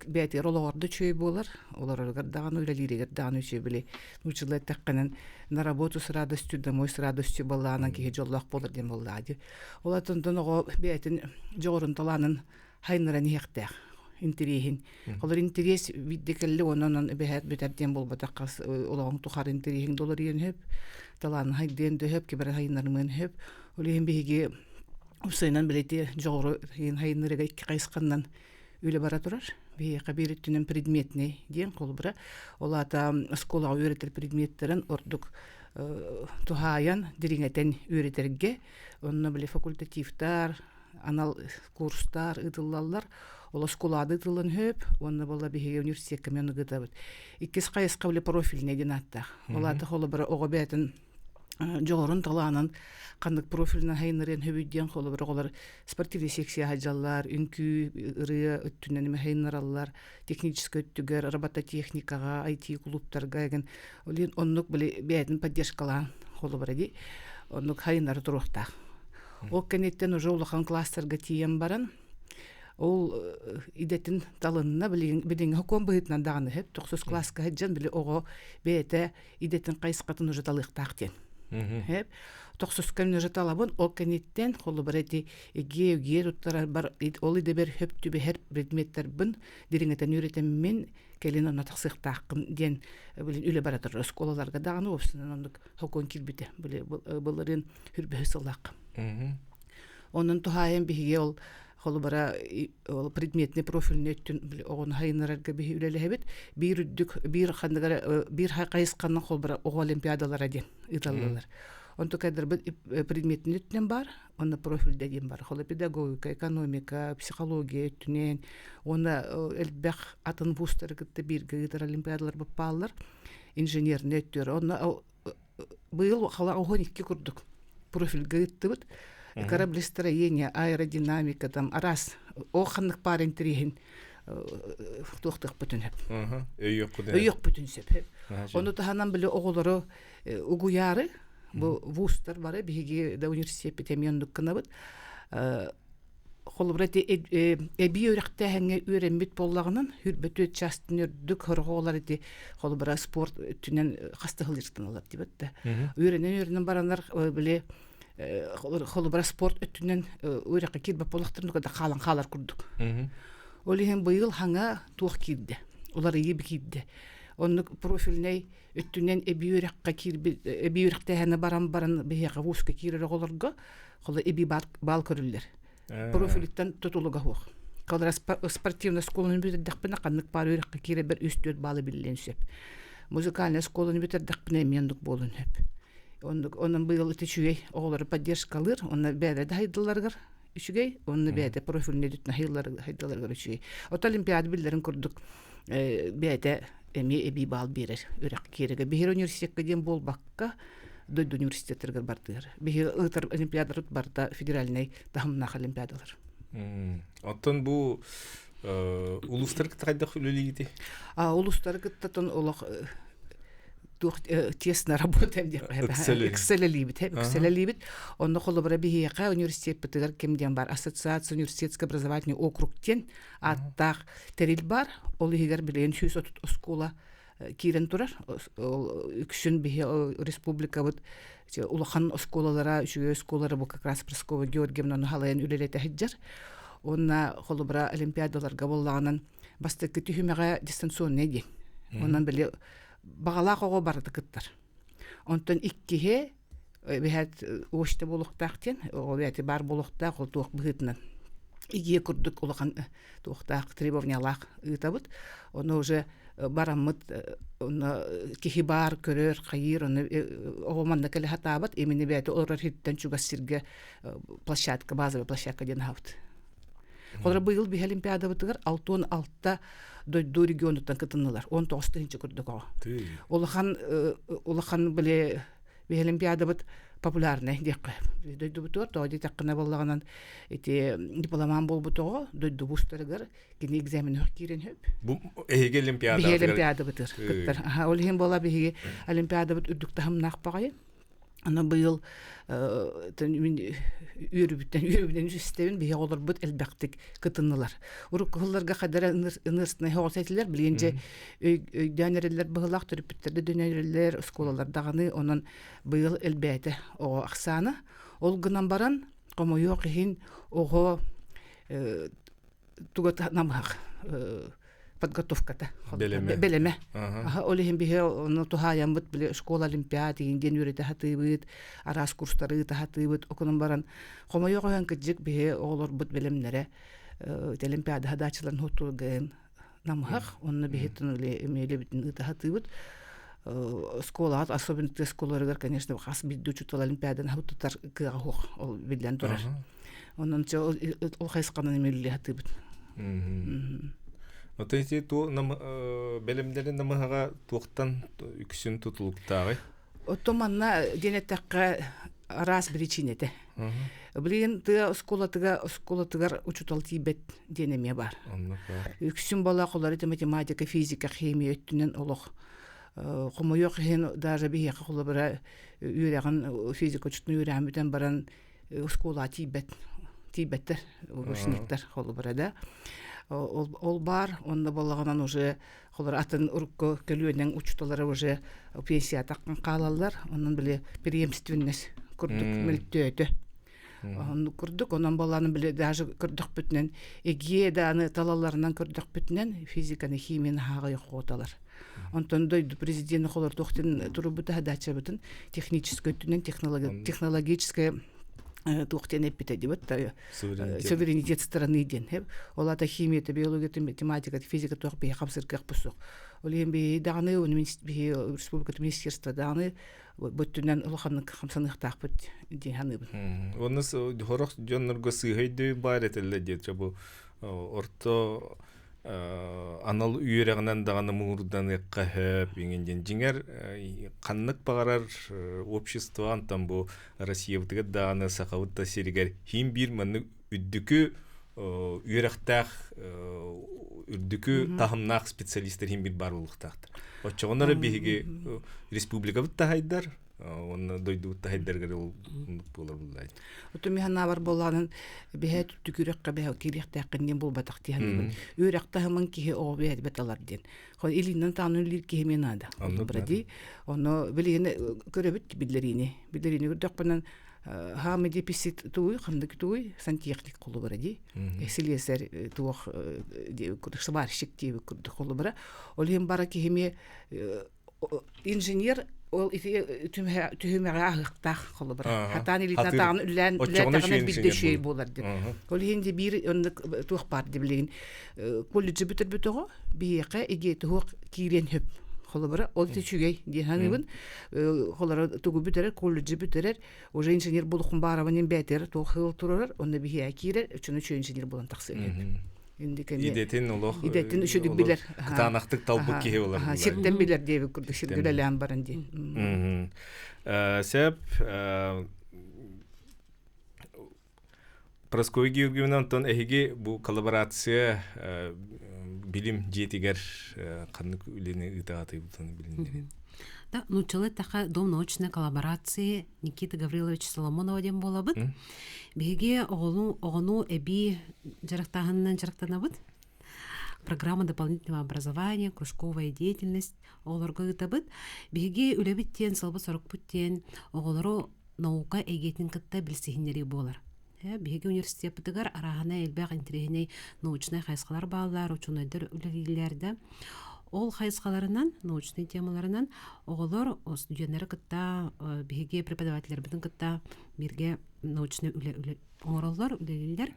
бэйэтигэр олоҕордо үчүгэй буолар олороругар даҕаны үлэлииригэр даҕаны үчүгэй били нууччалыы эттэххинэн на работу с радостью домой с радостью баллаанан киһи дьоллоох буолар диэн буоллаҕа дии ол онтон оҕо бэйэтин дьоҕурун талаанын хайыннаран иһиэхтээх интириэһин олор интириэс биирдэ кэллэ уонна онон эбэһээт бүтэр диэн буолбатах хас олоҕуҥ тухары интириэһиҥ доларыйан сөп талааны хайдыан да сөп кибэрэ хайыннарымыан сөп ол иһин биһиги Уопсайынан билэти дьоҕуру хайыннарыга икки хайысханнан үлэ бара турар. Биһиэхэ биир өттүнэн предметнэй диэн холобура. Ол аата оскуолаҕа үөрэтэр предметтэрин ордук туһаайан, дириҥэтэн үөрэтэргэ. Онно били факультативтар, анал курстар ыытыллаллар. Ол оскуолаҕа ыытыллан сөп уонна буолла биһиги университекка эмиэ ыытабыт. Иккис хайысха били профильнай диэн ааттаах. Ол аата холобура оҕо бэйэтин дьоҕурун талаанын ханнык профилынан хайыннарыан сөбүй диэн холобур оҕолор спортивный секция сылдьаллар, үҥкүү, ырыа өттүнэн эмэ хайыннараллар, техническэй өттүгэр, робототехникаҕа, IT клубтарга эгин ол иһин оннук били бэйэтин поддержкалаан холобура дии оннук хайыннары туруохтаах. Ол кэнниттэн уже улахан класстарга тиийэн баран ол идэтин талынна билигин билиҥҥи сокуон быһыытынан даҕаны сөп тохсус класска сылдьан били оҕо бэйэтэ идэтин хайысхатын уже талыахтаах диэн. Хэп. Тохсус кэмнэ уже талабын, ол кэнниттэн холобура ити эгиэ үгиэ туттарарбар ол идэбэр хөп түбэһэр предметтербин дириҥэтэн үөрэтэммин кэлин онно тахсыахтааххын диэн билин үлэ бара турар оскуолаларга даҕаны уопсайынан оннук сокуон киирбитэ били былырыын хүрбэһи сыллаахха. Онон туһаайан биһиги ол холобура ол предметный профильный өттүн оҕону хайыннарарга биһи үлэлэһэбит. Биир үрдүк биир ханныгара биир хайысханан холобура оҕо олимпиадалара диэн ыыталлалар. Онтукайдарбыт предметин өттүнэн бар, онно профильда диэн бар. Холо педагогика, экономика, психология өттүнэн уонна элбэх атын вузтары кытта бииргэ ыытар олимпиадалар бааллар. Инженерный өттүгэр. Онно быйыл хала оһон икки курдук профильга ыыттыбыт. Кораблестроение, аэродинамика там араас ол ханнык паар интэриэһин туохтуохпутун сөп. Өйүөхпүтүн сөп. Ону таһынан били оҕолору угуйаары бу вузтар бары биһиги да университеппит эмиэ оннук гынабыт. Холобура ити эбии үөрэхтээһиҥҥэ үөрэммит буоллаҕынан хүрбөтүөт частын үрдүк хорҕоолор ити холобура спорт өттүнэн хастыһылыыртаналар диэбит да. Үөрэнэн-үөрэнэн бараннар били холобура спорт өттүнэн үөрэххэ киирбэт буоллахтарына да хаалан хаалар курдук. Ол иһин быйыл хаҥа туох киирдэ, уларыйыы киирдэ. Оннук профильнай өттүнэн эбии үөрэххэ киирбит эбии үөрэхтээһини баран баран биһиэхэ вузка киирэр оҕолорго холо эбии баал көрүллэр. Профилиттан тутулуга суох. Холобура спортивная школаны бүтэрдэхпинэ ханнык баар үөрэххэ киирэрбэр үс-түөрт баалы биллиэн сөп. Музыкальная школаны бүтэрдэхпинэ эмиэ оннук буолуон сөп. Оннук онон быйыл ити үчүгэй оҕолору поддержкалыыр, онно бэйэлэрэ да хайдылларыгар үчүгэй, онно бэйэтэ профильный өттүнэн хайдылларыгар үчүгэй. Ото олимпиада биллэрин курдук бэйэтэ. эмиэ эбии баал биэрэр үрэх киэрэгэ. Биһир университекка диэн буолбакка, дойду университеттарыгар бардыгар. Биһир ыытар олимпиадалар барда федеральнай таһымнаах олимпиадалар. Оттон бу улуустары кытта хайдах үлэлиигитий? Улуустары кытта тон олох туох тесно работаем диэххэ ыксэлэлиибит ыксэлэлиибит онно холобура биһиэхэ университеппытыгар ким диэн бар ассоциация университетский образовательный округ диэн ааттаах тэрил бар ол иһигэр билигин 130 оскуола киирэн турар ол үксүн биһи республикабыт улахан оскуолалара үчүгэй оскуолалара бу как раз Прыскова Георгиевнаны халайан үлэлэтэ сылдьар уонна холобура олимпиадаларга буоллаҕынан бастакы түһүмэҕэ дистанционный диэн онон били баҕалаах оҕо барыта кыттар. Онтон иккиһи эбэһээт очта буолуохтаах диэн, оҕо бэйэтэ баар буолуохтаах, ол туох быһыытынан игиэ курдук улахан туохтаах требованиялаах ыытабыт. Ону уже бараммыт онно киһи баар көрөр, хайыыр, ону оҕо манна кэлэ сатаабат, именно бэйэтэ олорор сиртэн чугас сиргэ площадка, базовая площадка диэн аһабыт. Холобура быйыл биһи олимпиадабытыгар 66 дойду регионуттан кытыннылар. 19 тыһыынча курдук оҕо. Улахан улахан били биһи олимпиадабыт популярнай диэххэ. Дойдубутугар тоҕо диэтэххинэ буоллаҕынан ити дипломан буолбут оҕо дойду вузтарыгар кини экзаменыгар киирэн сөп. Бу эһиги олимпиадабытыгар Биһиги олимпиадабытыгар кыттар. Ол иһин буола биһиги олимпиадабыт үрдүк таһымнаах баҕайы. Аны быйыл мин үөрүүбүттэн үөрүүбүнэн үсүстэбин биһиги оҕолорбут элбэхтик кытыннылар. Урукку сылларга хадара ынырсынай соҕус этилэр, билигин дьэ өйдөөн эрэллэр быһылаах, төрөппүттэр да дөнөн эрэллэр, оскуолалар даҕаны, онон быйыл элбээтэ оҕо ахсаана. Ол гынан баран, хомойуох иһин, оҕо туга намыһах подготовката бэлэмэ ол иһин биһи ону туһаайаммыт били школа олимпиад диэн үөрэтэ сатыыбыт араас курстары ыыта сатыыбыт окунан баран хомойуох иһин кырдьык биһи оҕолорбут бэлэмнэрэ олимпиада хадааччыларын хотулгын намыһах онно биһи эмиэлэбитин ыыта сатыыбыт школаҕа особенно тыа школаларыгар конечно хас биирдии учуутал олимпиаданы тутар кыаҕа суох ол биллэн турар Онон ол хайысханан эмиэ сатыыбыт. Оттон ити бэлэмнэрин намыһаҕа туохтан үксүн тутулуктааҕый? Оттон манна диэн эттэххэ араас биричиинэтэ. Билигин тыа оскуолатыгар оскуолатыгар учуутал тиийбэт диэн эмиэ баар. Үксүн буола холор математика, физика, химия өттүнэн олох хомойуох иһин даже биһиэхэ холобура үөрэҕин физика учутун үөрэҕин бүтэн баран оскуолаҕа тиийбэт тиийбэттэр выпускниктар холобура да ол, ол баар онно буоллаҕынан уже холор атын урукку көлүөнэҥ учууталлара уже пенсията хаалаллар онон били преемственность курдук мөлтөөтө оннук курдук онон буоллаҕына били даже көрдөхпүтүнэн эгиэ дааны талалларынан көрдөхпүтүнэн физиканы химияны хааҕай хоталар Онтон дойду президенэ холортуохтин турубута задачабытын техническэй өттүнэн технологическая туох диэн эппитэ дибит суверенитет страны диэн ол ата химията биологията математиката физика туох биһи хамсыргыах суох ол иһин биһи даҕаны биһи республиката министерство даҕаны бүттүнэн улаханнык хамсаныахтаахпыт дии саныыбын Онно хорох дьоннорго сыыһа өйдөбүл баар этэллэр диэт бу орто анал үөрэҕинэн даҕаны муҥурданыахха сөп иҥин диэн дьиҥэр ханнык баҕарар общество антан бу Россиябытыгар даҕаны сахабыт да сиригэр хим биир маннык үрдүкү үөрэхтээх үрдүкү таһымнаах специалистар хим биир баар буолуохтаахтар. Оччоҕуна эрэ биһиги республикабыт таһайдар уонна дойдубут таһайдарыгар ол буолар буллаай. Оту миһанаабар буолаанын биһэ түкүрөххө бэһэ киириэхтээххин диэн буолбатах дии саныыбын. Үөрэх таһымын киһи оҕо бэйэтбэт алар диэн. Хол илиинэн таанын үллиир киһи эмиэ наада. Бради. Ону билигин көрөбүт биллэриини. Биллэриини көрдөхпүнэн хаамы деписит тугуй, ханнык тугуй, сантехник холубара дии. Силиэсэр туох сварщик диэбит курдук холубара. Ол иһин бара киһими инженер ол ити түһүмэҕи аһыахтаах холобура хатаан илиитин атаҕын үллээн үллээтэҕинэ биирдэ үчүгэй буолар диэн ол иһин де биир оннук туох баар ди билигин колледжы бүтэрбит оҕо биһиэхэ идея туох киириэн сөп холобура ол үчүгэй диэн саныыбын холоро тугу бүтэрэр колледжы бүтэрэр уже инженер буолуоххун баарабын бээтэр туох сыл турарар онно биһиэхэ киирэр үчүн үчүгэй инженер буолан тахсыа Идэтин олох идэтин үчүдүк билэр. Кытаанахтык талбыт киһи болар. Сиртэн билэр диэбит курдук сиргэ үлэлээн баран диэн. Сөп Прасковья Георгиевна, онтон эһиги бу коллаборация билим дьиэтигэр ханнык үлэни ыытаатыйбытын билиннэрин. Да, нууччалыы таха Дом научной коллаборации Никита Гаврилович Соломонова диэн буолабыт. Биһиги оҕону, оҕону эбии дьарыктааһынынан дьарыктанабыт. Программа дополнительного образования, кружковая деятельность оҕолорго ыытабыт. Биһиги үлэбит диэн, сылбыт-сорукпут диэн оҕолору наука эйгэтин кытта билсиһиннэрии буолар. Биһиги университеппытыгар арааһынай элбэх интэриэһинэй научнай хайысхалар бааллар, учуонайдар үлэлииллэр да. Ол хайысхаларынан, научнай темаларынан оҕолор студеннары кытта, биһиги преподавателлэрбитин кытта бииргэ научнай үлэ, үлэ оҥороллор, үлэлииллэр.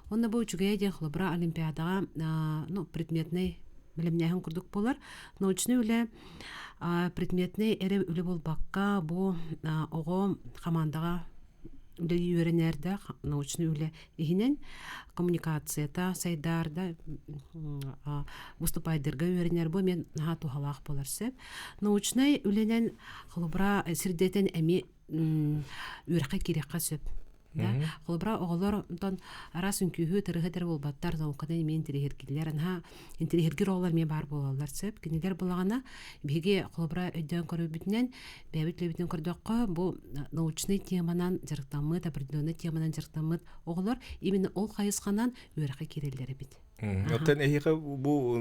Онно бу үчүгэйэ диэн холобура олимпиадаҕа ну, предметнэй бэлэмнээһин курдук буолар. Научнай үлэ предметнэй эрэ үлэ буолбакка, бу оҕо хамаандаҕа үлэлии үөрэнээрдээх научнай үлэ иһинэн коммуникацията сайдаарда выступайдарга үөрэнэр бу эмиэ наһаа туһалаах буолар сөп. Научнай үлэнэн холобура сирдэтэн эмиэ үөрэххэ киириэххэ сөп. Да? Холобура, оҕолор онтон араас үҥкүүһү, тырыһы эрэ буолбаттар, науканы эмиэ интэриэһиргииллэр. Наһаа интэриэһиргиир оҕолор эмиэ баар буолаллар сөп. Кинилэр булаҕына биһиги холобура өйдөөн көрүүбүтүнэн, бэйэбит үлэбитинэн көрдөххө, бу научнай теманан дьарыктаммыт, определенный теманан дьарыктаммыт оҕолор именно ол хайысханан үөрэххэ киирэллэр эбит. Оттон эһиэхэ бу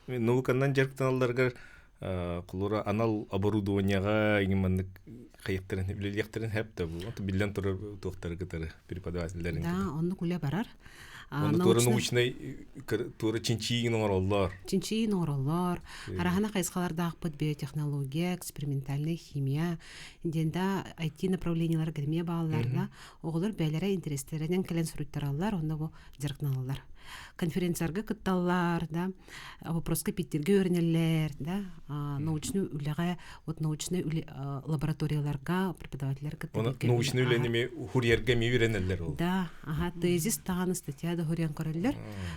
науканан дьарыктаналларыгар Холура анал оборудованиеҕа иҥин маннык хайыктарын үлэлиэхтэрин сөп да бу биллэн турар туохтары кытары преподавателлэрин Да, оннук үлэ барар. Онно туора научнай туора чинчийиин оҥороллор. Чинчийиин оҥороллор. Араһана хайысхалардаахпыт биотехнология, экспериментальная химия диэн да IT направлениелар эмиэ бааллар да оҕолор бэйэлэрэ интэриэстэринэн кэлэн суруйтараллар, онно бу дьарыктаналлар. Конференцияларга кытталлар да вопроска Питерге үөрэнэллэр да научный үлэҕэ вот научный лабораторияларга преподавателлэр кытта научный үлэни эми хурьерга эми үөрэнэллэр ол да ага тезис даҕаны статья да хурьян көрөллөр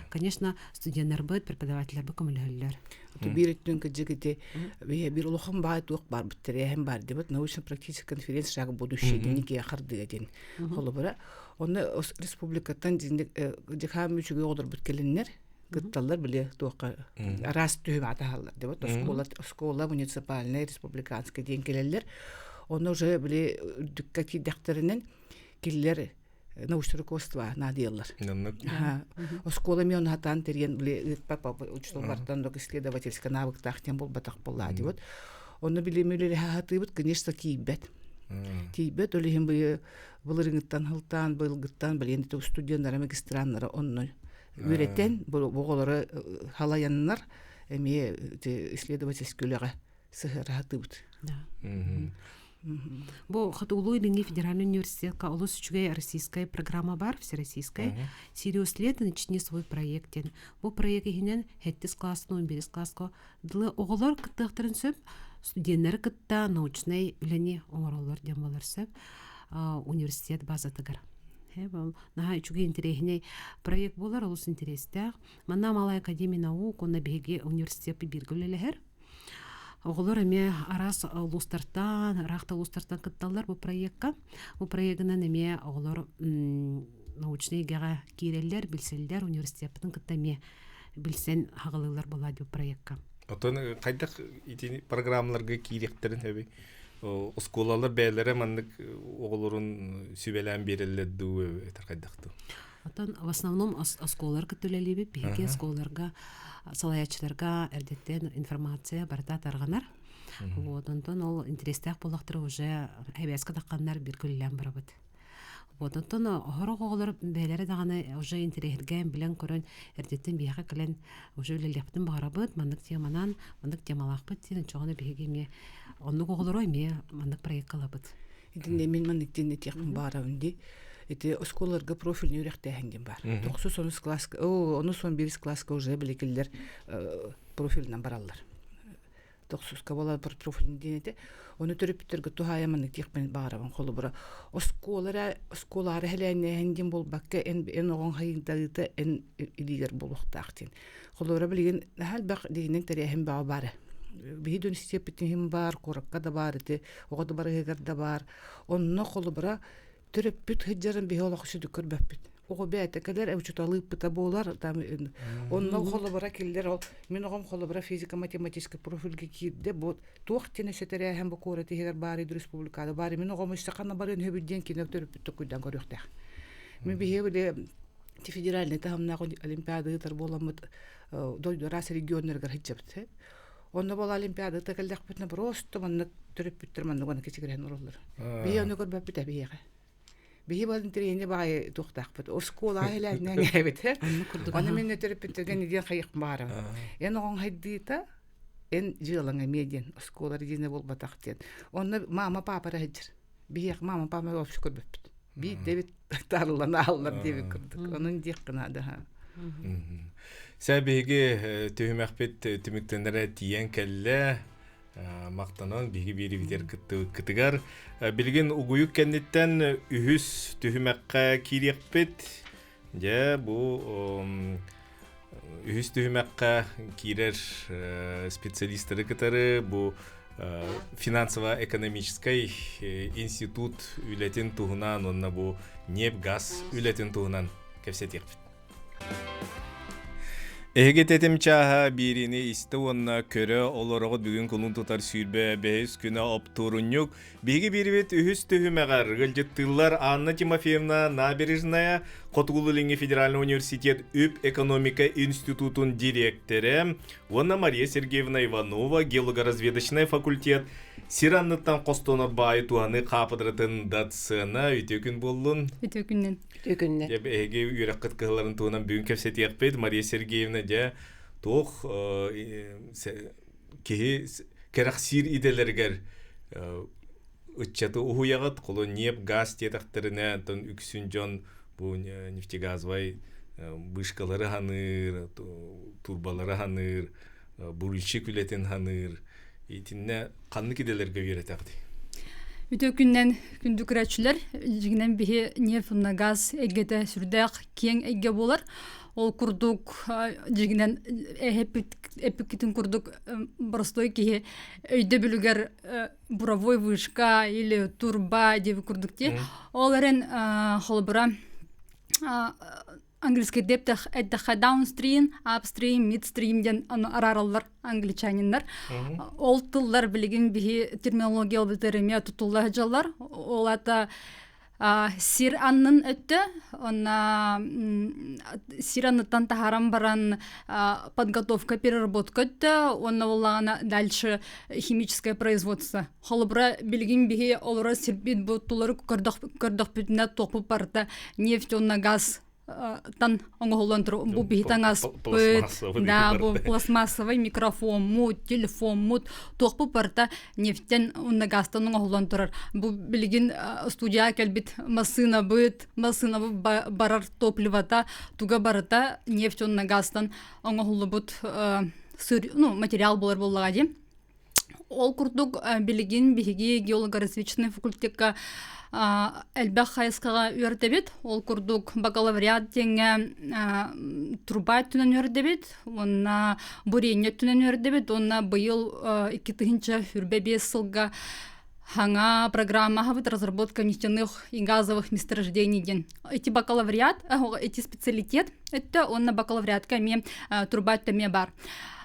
конечно студеннарбыт преподавателлэрбит көмөлөһөллөр биир өттүн кыдьык ити биир улахан баай туох бар биттерээһин бар дебит научно-практическая конференция шаг будущее дневнике хардыга диэн холобура онно республикаттан дьыхаам үчүгэй оҕолорбут кэлиннэр кытталлар били туохха араас түһүм атаһаллар дебот оскуола оскуола муниципальная республиканская диэн кэлэллэр онно уже били үрдүккэ киирдэхтэринэн киллер научное руководство наадыйаллар оскуола мен хатаан тэрийэн били ыытпапа учууталлартан исследовательскай навыктаах диэн буолбатах буоллаа дибот онно били мүлүрүһаатыыбыт конечно тиийбэт тиийбэт ол иһин былырыҥыттан хылтаан быйылгыттан билиэн студеннара магистраннара онно үөрэтэн оҕолоро халайаннар эмиэ исследовательскай үлэҕэ сыһыара сатыыбыт. Бу Хотугулуу-Илиҥҥи федеральный университетка олус үчүгэй российская программа бар, всероссийская. Сириус лет начни свой проект диэн. Бу проект иһинэн 7 класстан 11 класска дылы оҕолор кыттыахтарын сөп, студеннары кытта научнай үлэни оҥороллор диэн буолар сөп университет базатыгар. Наһаа үчүгэй интэриэһинэй проект буолар, олус интэриэстээх. Манна Малая Академия наук уонна биһиги университеппит бииргэ үлэлэһэр. Оҕолор эмиэ араас улуустартан, ыраах да улуустартан кытталлар бу проекка. Бу проегынан эмиэ оҕолор научнай эйгэҕэ киирэллэр, билсэллэр, университеппытын кытта эмиэ билсэн хаҕылыыллар буолаа бу проекка. Оттон хайдах ити программаларга киириэхтэрин сөбүй? Оскуолалар бэйэлэрэ маннык оҕолорун сүбэлээн биэрэллэр дуу этэр хайдах дуу? Оттон в основном оскуолалар кытта үлэлиибит. Биһиги оскуолаларга салайааччыларга эрдэттэн информация барыта тарҕанар. Вот, онтон ол интэриэстээх буоллахтара уже эбээскэ тахханнар биир күллээн барабыт. Вот, онтон оһорох оҕолор бэйэлэрэ даҕаны уже интэриэһиргээн билэн-көрөн эрдэттэн биһиэхэ кэлэн уже үлэлиэхпитин баҕарабыт, маннык теманан, маннык темалаахпыт диэн оччоҕуна биһиги эмиэ оннук оҕолору эмиэ маннык проекка ылабыт. Итиннэ мин маннык диэн этиэхпин баҕарабын дии. Ити оскуолаларга профильный үөрэхтээһин диэн баар. Тохсус онус класска, о, онус он бирис класска уже биликиллэр профилынан бараллар. Тохсуска буолар профиль диэн этэ. Ону төрөппүттэргэ туһаайа маннык диэхпин баҕарабын холобура. Оскуола эрэ оскуолаары хэлээннээһин диэн буолбакка эн эн оҕоҥ хайыҥтарыыта эн илиигэр буолуохтаах диэн. Холобура билигин наһаа элбэх диинэн тэрээһин баҕа баар. Биһи дьон истиэппитин баар, куоракка да баар ити, оҕо да барыһыгар да баар. Онно холобура төрөппүт сылдьарын биһи олох сүдүк көрбөппүт. Оҕо бэйэтэ кэлэр, учууталы ыыппыта буолар, там онно холобура киллэр ол мин оҕом холобура физико-математическай профильга киирдэ, бу туох диэн өссө тэрээһин бу куорат иһигэр баар республикада баар мин оҕом өссө ханна барыан сөбүй диэн кини төрөппүт токуйдан көрүөхтээх. Мин биһиги били федеральнай таһымнаах олимпиада ыытар буоламмыт дойду араас регионнарыгар сылдьабыт. Онно буола олимпиадата кэллэхпитинэ просто маннык төрөппүттэр маннык уонна кичигирэһэн олороллор. Биһи ону көрбөппүт ээ биһиэхэ. Биһи бал интэриэһинэй баҕайы туохтаахпыт. Оскуола иһилээтинэн эбит. Ону мин төрөппүттэргэ диэн хайыах баарым. Эн оҕоҥ хайдыыта эн дьыалаҥ эмиэ диэн оскуола диэнэ буолбатах диэн. Онно мама папа эрэ сылдьар. Биһиэхэ мама папа вообще көрбөппүт. Биирдэ эбит таарыллан ааллар диэбит курдук. Онон диэххэ наада. Сэ биһиги түһүмэхпит түмүктэнэрэ тиийэн кэллэ. Махтанан биһиги биэрибитигэр кыттыбыккытыгар. Билигин угуйук кэнниттэн үһүс түһүмэххэ киириэхпит. Дьэ, бу үһүс түһүмэххэ киирэр специалистары кытары бу финансово-экономическай институт үлэтин туһунан уонна бу ньиэп-газ үлэтин туһунан кэпсэтиэхпит. Эһиги тэтим чааһа биэриини истэ уонна көрө олороҕут бүгүн кулун тутар 25 күнэ оптуорунньук. Биһиги биэрибит үһүс түһүмэҕэр ыалдьыттыыллар Анна Тимофеевна Набережная, Хотугулуу-Илиҥҥи федеральнай университет үп-экономика институтун дириэктэрэ уонна Мария Сергеевна Иванова, геологоразведочнай факультет сир анныттан хостонор баайы туһаныы хаапыдыратын доцена. Үтүө күн буоллун. Үтүө күннэн. Үтүө күннэн. Дьэ, эһиги үөрэххит кыһаларын туһунан бүгүн кэпсэтиэхпит. Мария Сергеевна, дьэ, туох киһи кэрэхсиир идэлэригэр ыччаты уһуйаҕыт, холо ньиэп, газ диэтэхтэринэ, онтон үксүн дьон бу нефтегазовай вышкалары ханыыр, турбалары ханыыр, бурильщик үлэтин ханыыр. Итиннэ ханнык идэлэргэ үөрэтэҕитий? Үтүө күннэн күндү көрөөччүлэр, дьиҥинэн биһи нефть уонна газ эйгэтэ сүрдээх киэҥ эйгэ буолар. Ол курдук дьиҥинэн эппиккитин курдук боростуой киһи өйдөбүлүгэр буровой вышка или турба диэбит курдук дии. Ол эрэн холобура английский дептэх эттэххэ downstream, upstream, midstream диэн араараллар англичаниннар. Ол тыллар билигин биһи терминология эмиэ тутулла сылдьаллар. Ол ата сир аннын өттө, онна сир анныттан таһааран баран подготовка, переработка өттө, уонна буоллаҕына дальше химическое производство. Холобура, билигин биһи олорор сирбит бу тулары көрдөхпүтүнэ туохпут барыта нефть уонна газ тан оҥоһуллан тур бу биһи таҥаспыт да бу пластмассовый микрофоммут телефоммут туохпут барыта нефтен уонна газтан оҥоһуллан турар бу билигин студияҕа кэлбит массыынабыт массыынабыт барар топливота туга барыта нефть уонна газтан оҥоһуллубут ну материал буолар буоллаҕа дии. Ол курдук билигин биһиги геолого-разведочнай факультекка элбэх хайысхаҕа үөрдэбит. Ол курдук бакалавриат диэҥҥэ труба өттүнэн үөрдэбит уонна бурение өттүнэн үөрдэбит уонна быйыл 2025 сылга хаҥа программаһабыт разработка нефтяных и газовых месторождений диэн. Эти бакалавриат, эти специалитет өттө уонна бакалавриатка эмиэ труба өттө эмиэ бар.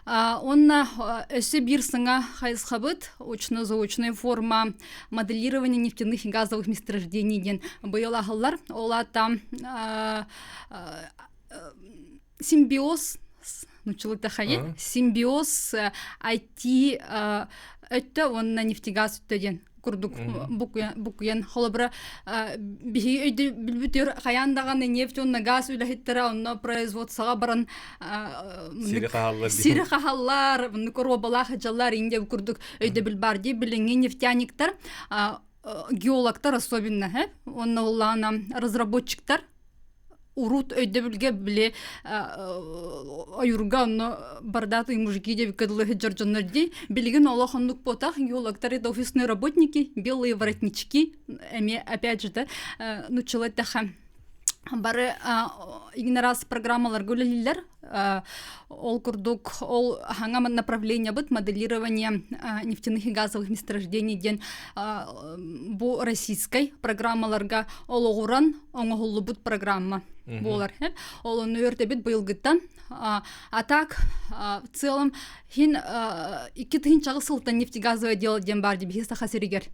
Онна өссө биир саҥа хайысхабыт очно-заочная форма моделирования нефтяных и газовых месторождений диэн быйыл аһыллар. Ол аата симбиоз нуччалыы симбиоз IT өттө уонна нефтегаз өттө диэн курдук букуйан холобура биһиги өйдө билбүтүгэр хайаан даҕаны нефть уонна газ үлэһиттэрэ онно производствоҕа баран сири хаһаллар оннук оруобалаах дьаллар инде курдук өйдөбүл бар дии билиҥҥи нефтяниктар геологтар особенно онно улаана разработчиктар. Урут өйдөбүлгэ били ойурга онно бородатые мужики диэбиккэ дылы сылдьар дьоннор дии. Билигин олох оннук буотах геологтар это офисные работники, белые воротнички, эмиэ опять же да, нуччалыы эттэххэ бары игнорас программаларга үлэлииллэр. Ол курдук ол хаҥа направление быт моделирование нефтяных и газовых месторождений диэн бу российскай программаларга олоҕуран оҥоһуллубут программа буолар. Ол ону өртөбүт быйылгыттан. А так в целом хин 2000 сылтан нефтегазовое дело диэн бар диби Саха сиригэр.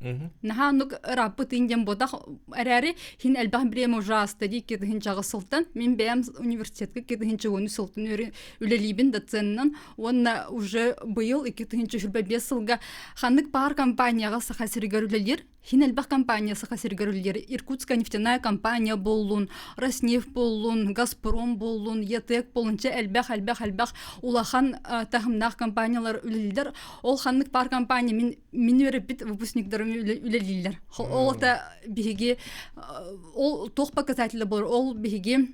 Наһаа оннук ырааппыт инден ботах эрээри хин элбэх бириэмэ ужаста ди 2000 сылтан мин бэйэм университетка 2010 сылтан үлэлиибин доценынан уонна уже быйыл 2025 сылга ханнык баар компанияҕа Саха сиригэр үлэлиир Хин элбэх компания Саха сиригэр үлэлиир. Иркутская нефтяная компания буоллун, Роснефть буоллун, Газпром буоллун, ЯТЭК буоллун, чэ элбэх элбэх элбэх улахан таһымнаах компаниялар үлэлииллэр. Ол ханнык паар компания мин мин үөрэппит выпускниктарым үлэлииллэр. Ол это биһиги ол туох показателя болор ол биһиги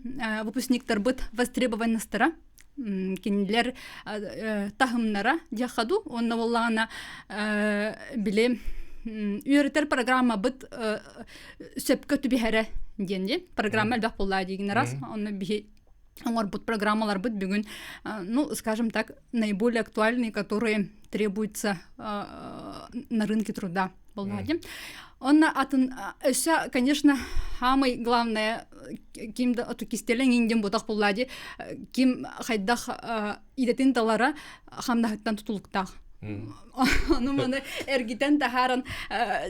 выпускниктарбыт востребованностара кинилэр таһымнара диэххэ уонна буоллаҕына били үөрэтэр программабыт сөпкө түбэһэрэ диэн дии программа элбэх буоллаа диигин раз онно биһи оҥорбут программаларбыт бүгүн ну скажем так наиболее актуальные которые требуются на рынке труда буоллаа дии Онно атын өссө, конечно, самый главное ким да оту кистэлэҥ индин бутах булла ди ким хайдах идэтин талара хамнаһыттан тутулуктаах. Ону маны эргитэн таһааран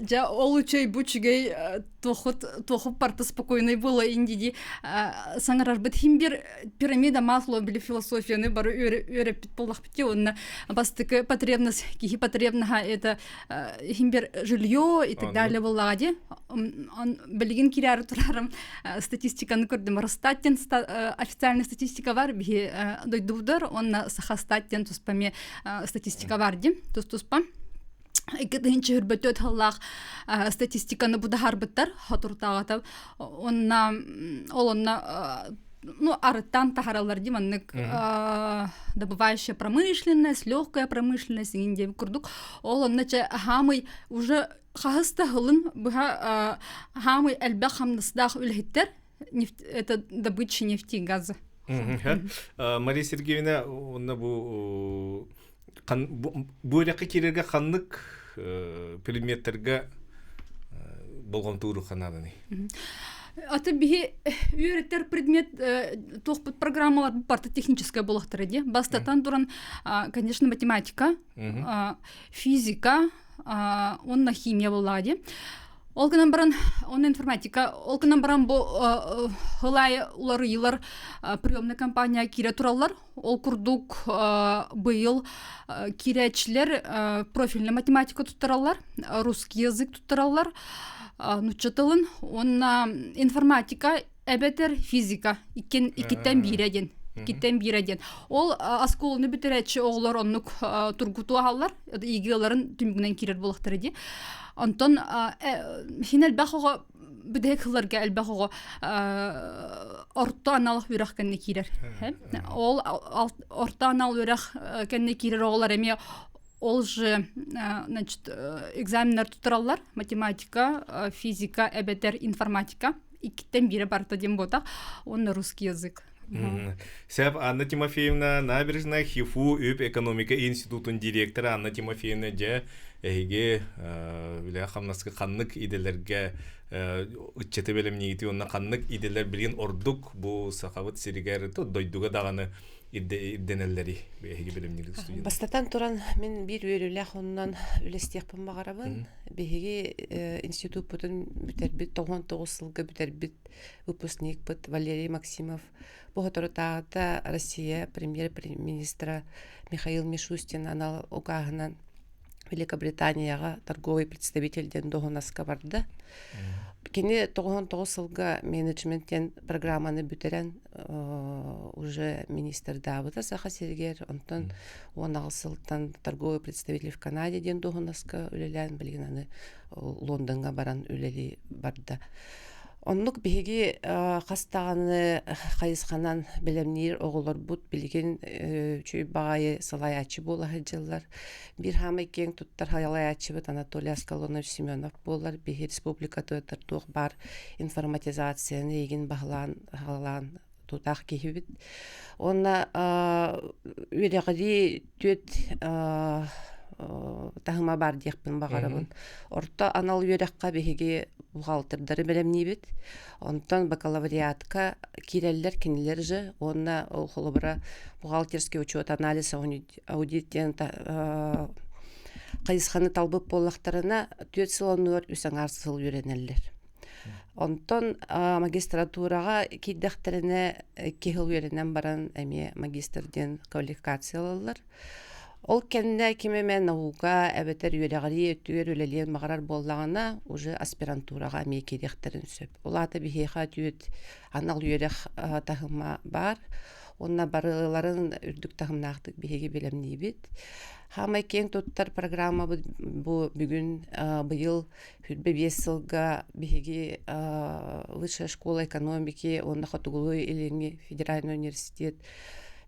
дьэ ол үчүгэй бу үчүгэй туохут туохут парта спокойный было инди ди саҥарарбыт хим бир пирамида Маслоу били философияны бары үөрэппит буоллахпыт ди онно бастакы потребность киһи потребнаһа это иһин бер жилье и так далее буоллаҕа дии билигин киирээри турарым статистиканы көрдүм Росстат диэн официальная статистика бар биһи дойдубутар уонна Сахастат диэн туспа эмиэ статистика бар дии тус-туспа 2024 сыллаах статистиканы будаһарбыттар хотуртааҕыта онна ол онно ну, арыттан таһараллар дии маннык добывающая промышленность, легкая промышленность иҥин диэбит курдук. Ол онно чэ хаамый уже хаһыс да сылын быһа хаамый элбэх хамнастаах үлэһиттэр это добыча нефти и газа. Мария Сергеевна, онно бу бу үрэххэ киирэргэ ханнык предметтергэ болҕомтууру ханааданы? Аты биһи үөрэтэр предмет туохпут программалар барыта техническая буолахтара дии. Бастатан туран, конечно, математика, физика, уонна химия буоллаҕа дии. Ол гынан баран, он информатика, ол гынан баран бу ылай уларыйылар приемная компания киирэ тураллар. Ол курдук быйыл киирээччилэр профильный математика туттараллар, русский язык туттараллар, нучча тылын уонна информатика эбэтэр физика иккин иккиттэн биирэ диэн иккиттэн биирэ диэн ол оскуоланы бүтэрээччи оҕолор оннук тургутуу аһаллар ЕГЭ-ларын түмүгүнэн киирэр буолахтара дии онтон хин элбэх оҕо бүтэһик сылларга элбэх оҕо орто анал үөрэх кэннэ киирэр ол орто анал үөрэх кэннэ киирэр оҕолор эмиэ ол же значит экзаменнар туттараллар математика физика эбэтэр информатика иккиттэн биирэ барыта диэн буотах уонна русский язык Сәп Анна Тимофеевна Набережная ХИФУ үп экономика институтун директора Анна Тимофеевна дьэ эһиги үлэ хамнаска ханнык идэлэргэ ыччаты бэлэмниигити уонна ханнык идэлэр билигин ордук бу сахабыт сиригэр дойдуга даҕаны ирдэнэллэри эһиги бэлэмниир студент. Бастатан туран мин биир үөрүүлээх оннунан үлэстиэхпин баҕарабын. Биһиги институппутун бүтэрбит 99 сылга бүтэрбит выпускникпыт Валерий Максимов бу соторутааҕыта Россия премьер-министра Михаил Мишустин анал укааһынан Великобританияҕа торговый представитель диэн дуоһунаска барда. Кини 99 сылга менеджмент диэн программаны бүтэрэн уже министрдаабыта Саха сиригэр, онтон 16 сылтан торговый представитель в Канаде диэн дуоһунаска үлэлээн билигин аны Лондоҥҥа баран үлэлии барда. Оннук биһиги хас даҕаны хайысханан бэлэмниир оҕолорбут билигин үчүгэй баҕайы салайааччы буола сылдьаллар. Биир хаамай киэҥ туттар салайааччыбыт Анатолий Аскалонович Семенов буолар. Биһи республикатыгар туох баар информатизацияны эйигин баһылаан аҕалаан тутаах киһибит. Уонна үөрэҕирии түөрт таһыма баар диэхпин баҕарабын. Орто анал үөрэххэ биһиги бухгалтердары бэлэмниибит. Онтон бакалавриатка киирэллэр кинилэр же уонна ол холобура бухгалтерский учет, анализ, аудит диэн хайысханы талбыт буоллахтарына 4 сыл оннугар үс аҥаар сыл үөрэнэллэр. Онтон магистратураҕа киирдэхтэринэ икки сыл үөрэнэн баран эмиэ магистр диэн квалификация ылаллар. Ол кэннэ ким эмэ наука эбэтэр үөрэҕирии өттүгэр үлэлиэн баҕарар буоллаҕына уже аспирантураҕа эмиэ киириэхтэрин сөп. Ол аата биһиэхэ түөрт анал үөрэх таһыма баар. Уонна барыларын үрдүк таһымнаахтык биһиги бэлэмниибит. Хаамай киэҥ туттар программабыт бу бүгүн быйыл 25 сылга биһиги Высшая школа экономики уонна Хотугулуу-Илиҥҥи федеральный университет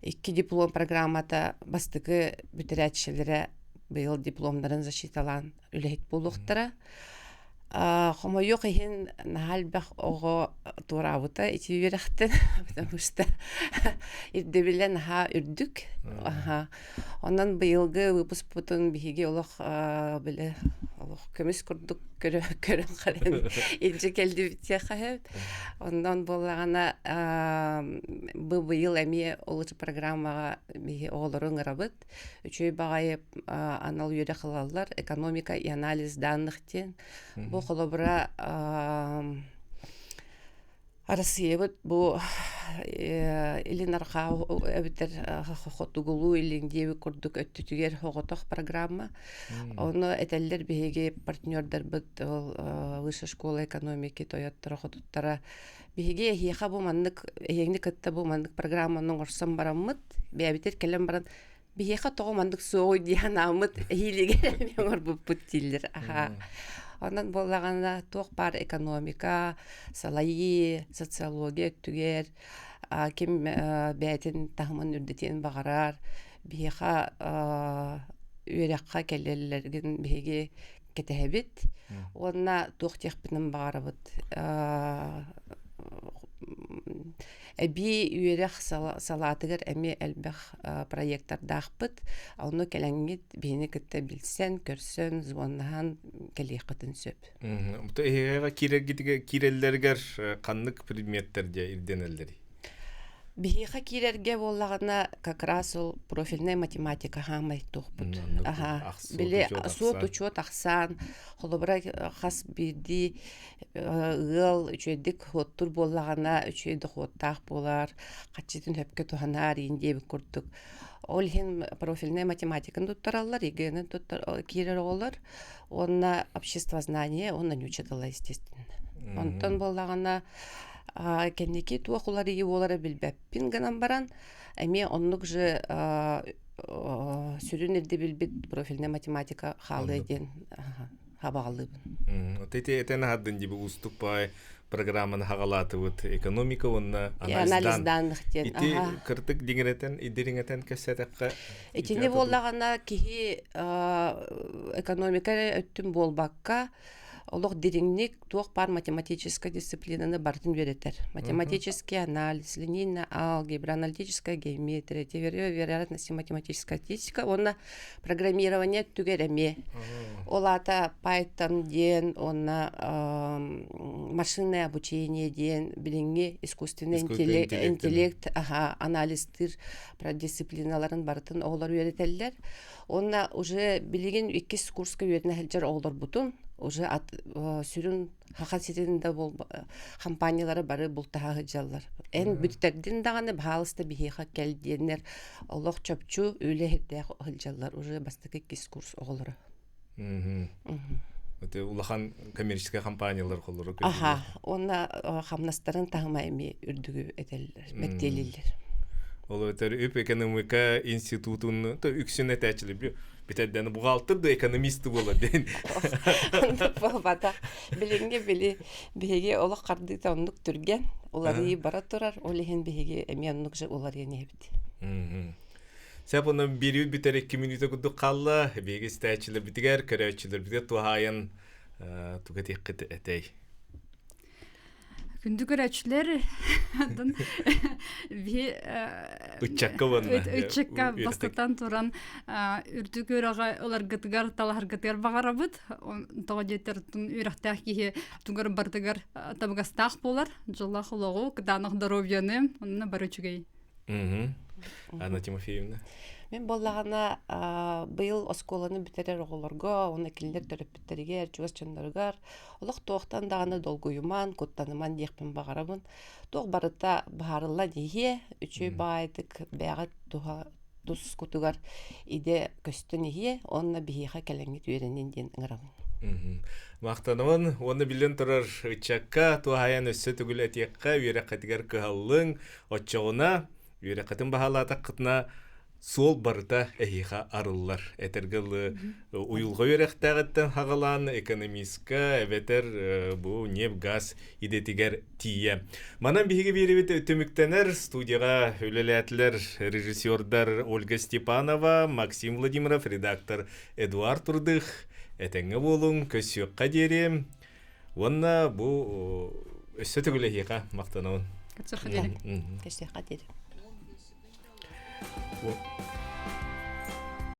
икки диплом программата бастакы бүтэрээччилэрэ быйыл дипломнарын защиталаан үлэһит буолуохтара. Хомойуох иһин наһаа элбэх оҕо туораабыта ити үөрэхтэн, потому что ирдэбилэ наһаа үрдүк. Онон быйылгы выпускпутун биһиги олох били олох көмүс курдук көрөн харан илдьэ кэлдибит диэхэ Онон буоллаҕына бу быйыл эмиэ ол программаҕа биһи оҕолору ыҥырабыт. Үчүгэй баҕайы анал үөрэх ылаллар экономика и анализ данных диэн. Бу холобура Арассыыйабыт бу Илин Арҕаа эбэтэр Хотугулуу Илин диэбит курдук өттүтүгэр соҕотох программа. Ону этэллэр биһиги партнердарбыт ол Высшая школа экономики тойотторо хотуттара биһиги эһиэхэ бу маннык эһиэҥни кытта бу маннык программаны оҥорсон бараммыт бэйэбитигэр кэлэн баран биһиэхэ тоҕо маннык суоҕуй дии санааммыт эһиилигэр эмиэ оҥорбуппут дииллэр аха онон буоллаҕына туох баар экономика салайыы социология өттүгэр ким бэйэтин таһымын үрдэтиэн баҕарар биһиэхэ үөрэххэ кэлэллэргин биһиги кэтэһэбит уонна туох диэхпитин баҕарабыт Эбии үөрэх салаатыгар эмиэ элбэх проектардаахпыт. Онно кэлэҥҥит биһини кытта билсэн, көрсөн, звоннаһан кэлиэххитин сөп. Бу эһиэхэ киирэллэригэр ханнык предметтэр дьэ ирдэнэллэрий? Биһиэхэ киирэргэ буоллаҕына как раз ол профильная математика хаамай туохпут. Аха. Били суот учуот ахсаан, холобура хас биирдии ыал үчүгэйдик хуоттуур буоллаҕына үчүгэй дохуоттаах буолар, хаччытын сөпкө туһанар иин диэбит курдук. Ол иһин профильнай математиканы туттараллар, ЕГЭ-ни туттар киирэр оҕолор уонна обществознание уонна нуучча тыла естественно. Онтон буоллаҕына кэнники туох уларыйыы буолара билбэппин гынан баран эмиэ оннук же сүрүн ирдэбилбит профильнай математика хаалыа диэн хабаҕалыыбын. Ити этэн аһардын дии уустук баай программаны хаҕалаатыбыт экономика уонна анализ данных диэн. Ити кыртык диҥирэтэн идириҥэтэн кэпсээтэххэ Итини буоллаҕына киһи экономика эрэ өттүн буолбакка олох дириҥник туох баар математическай дисциплинаны барытын үөрэтэр. Математический анализ, линейная алгебра, аналитическая геометрия, теория вероятности, математическая статистика уонна программирование өттүгэр эмиэ. Ол аата Python диэн уонна машинное обучение диэн билиҥҥи искусственный интеллект анализтыыр дисциплиналарын барытын оҕолор үөрэтэллэр. Уонна уже билигин иккис курска үөрэнэ сылдьар оҕолорбутун уже сүрүн Саха сирин да компаниялара бары бултаһа сылдьаллар. Эн бүтэрдин даҕаны баһаалыста биһиэхэ кэл диэннэр олох чопчу үлэһиттээх сылдьаллар уже бастакы иккис курс оҕолоро. Это улахан коммерческай компаниялар холлоро Аха, уонна хамнастарын таһыма эмиэ үрдүгү этэллэр, мэктиэлииллэр. Ол өтөр үп экономика институтун үксүн этээччилэр. Бүтэрдэн бухгалтер да экономист буолар диэн. Оннук буолбатах. Билиҥҥи били биһиги олох хардыыта оннук түргэн, уларыйыы бара турар, ол иһин биһиги эмиэ оннук же уларыйан иһэбит. Сеп онон бириүт бүтэр 2 мүнүүтэ курдук хаалла. Биһиги истээччилэрбитигэр, көрөөччүлэрбитигэр туһаайан туга этиэххит этэй? Күндү көрөөччүлэр, атын биһи Ыччакка уонна ыччакка бастатан туран үрдүк үөрэҕи ыларгытыгар, талаһаргытыгар баҕарабыт. Тоҕо диэтэр үөрэхтээх киһи тугар барытыгар табыгастаах буолар. Дьоллоох олоҕу, кытаанах доруобуйаны, онно бары үчүгэй. Анна Тимофеевна. Мин буоллаҕына быйыл оскуоланы бүтэрэр оҕолорго уонна кинилэр төрөппүттэригэр, чугас дьонноругар олох туохтан даҕаны долгуйуман, куттаныман диэхпин баҕарабын. Туох барыта быһаарыллан иһиэ, үчүгэй баҕайытык бэйэҕит туһа тускутугар идэ көстөн иһиэ уонна биһиэхэ кэлэҥҥит үөрэнин диэн ыҥырабын. Махтанабын уонна биллэн турар ыччакка туһаайан өссө төгүл этиэххэ үөрэххитигэр кыһаллыҥ, оччоҕуна үөрэххитин баһаалаатаххытына суол барыта эһиэхэ арыллар. Этэргэ дылы уйулҕа үөрэхтээҕиттэн хаҕалаан экономистка эбэтэр бу ньиэп-газ идэтигэр тиийэ. Манан биһиги биэрибит түмүктэнэр студияҕа үлэлээтилэр режиссердар Ольга Степанова, Максим Владимиров, редактор Эдуард Турдых. Этэҥҥэ буолуҥ, көрсүөххэ диэри. Уонна бу өссө төгүл эһиэхэ махтанабын. Көрсүөххэ диэри. Көрсүөххэ диэри.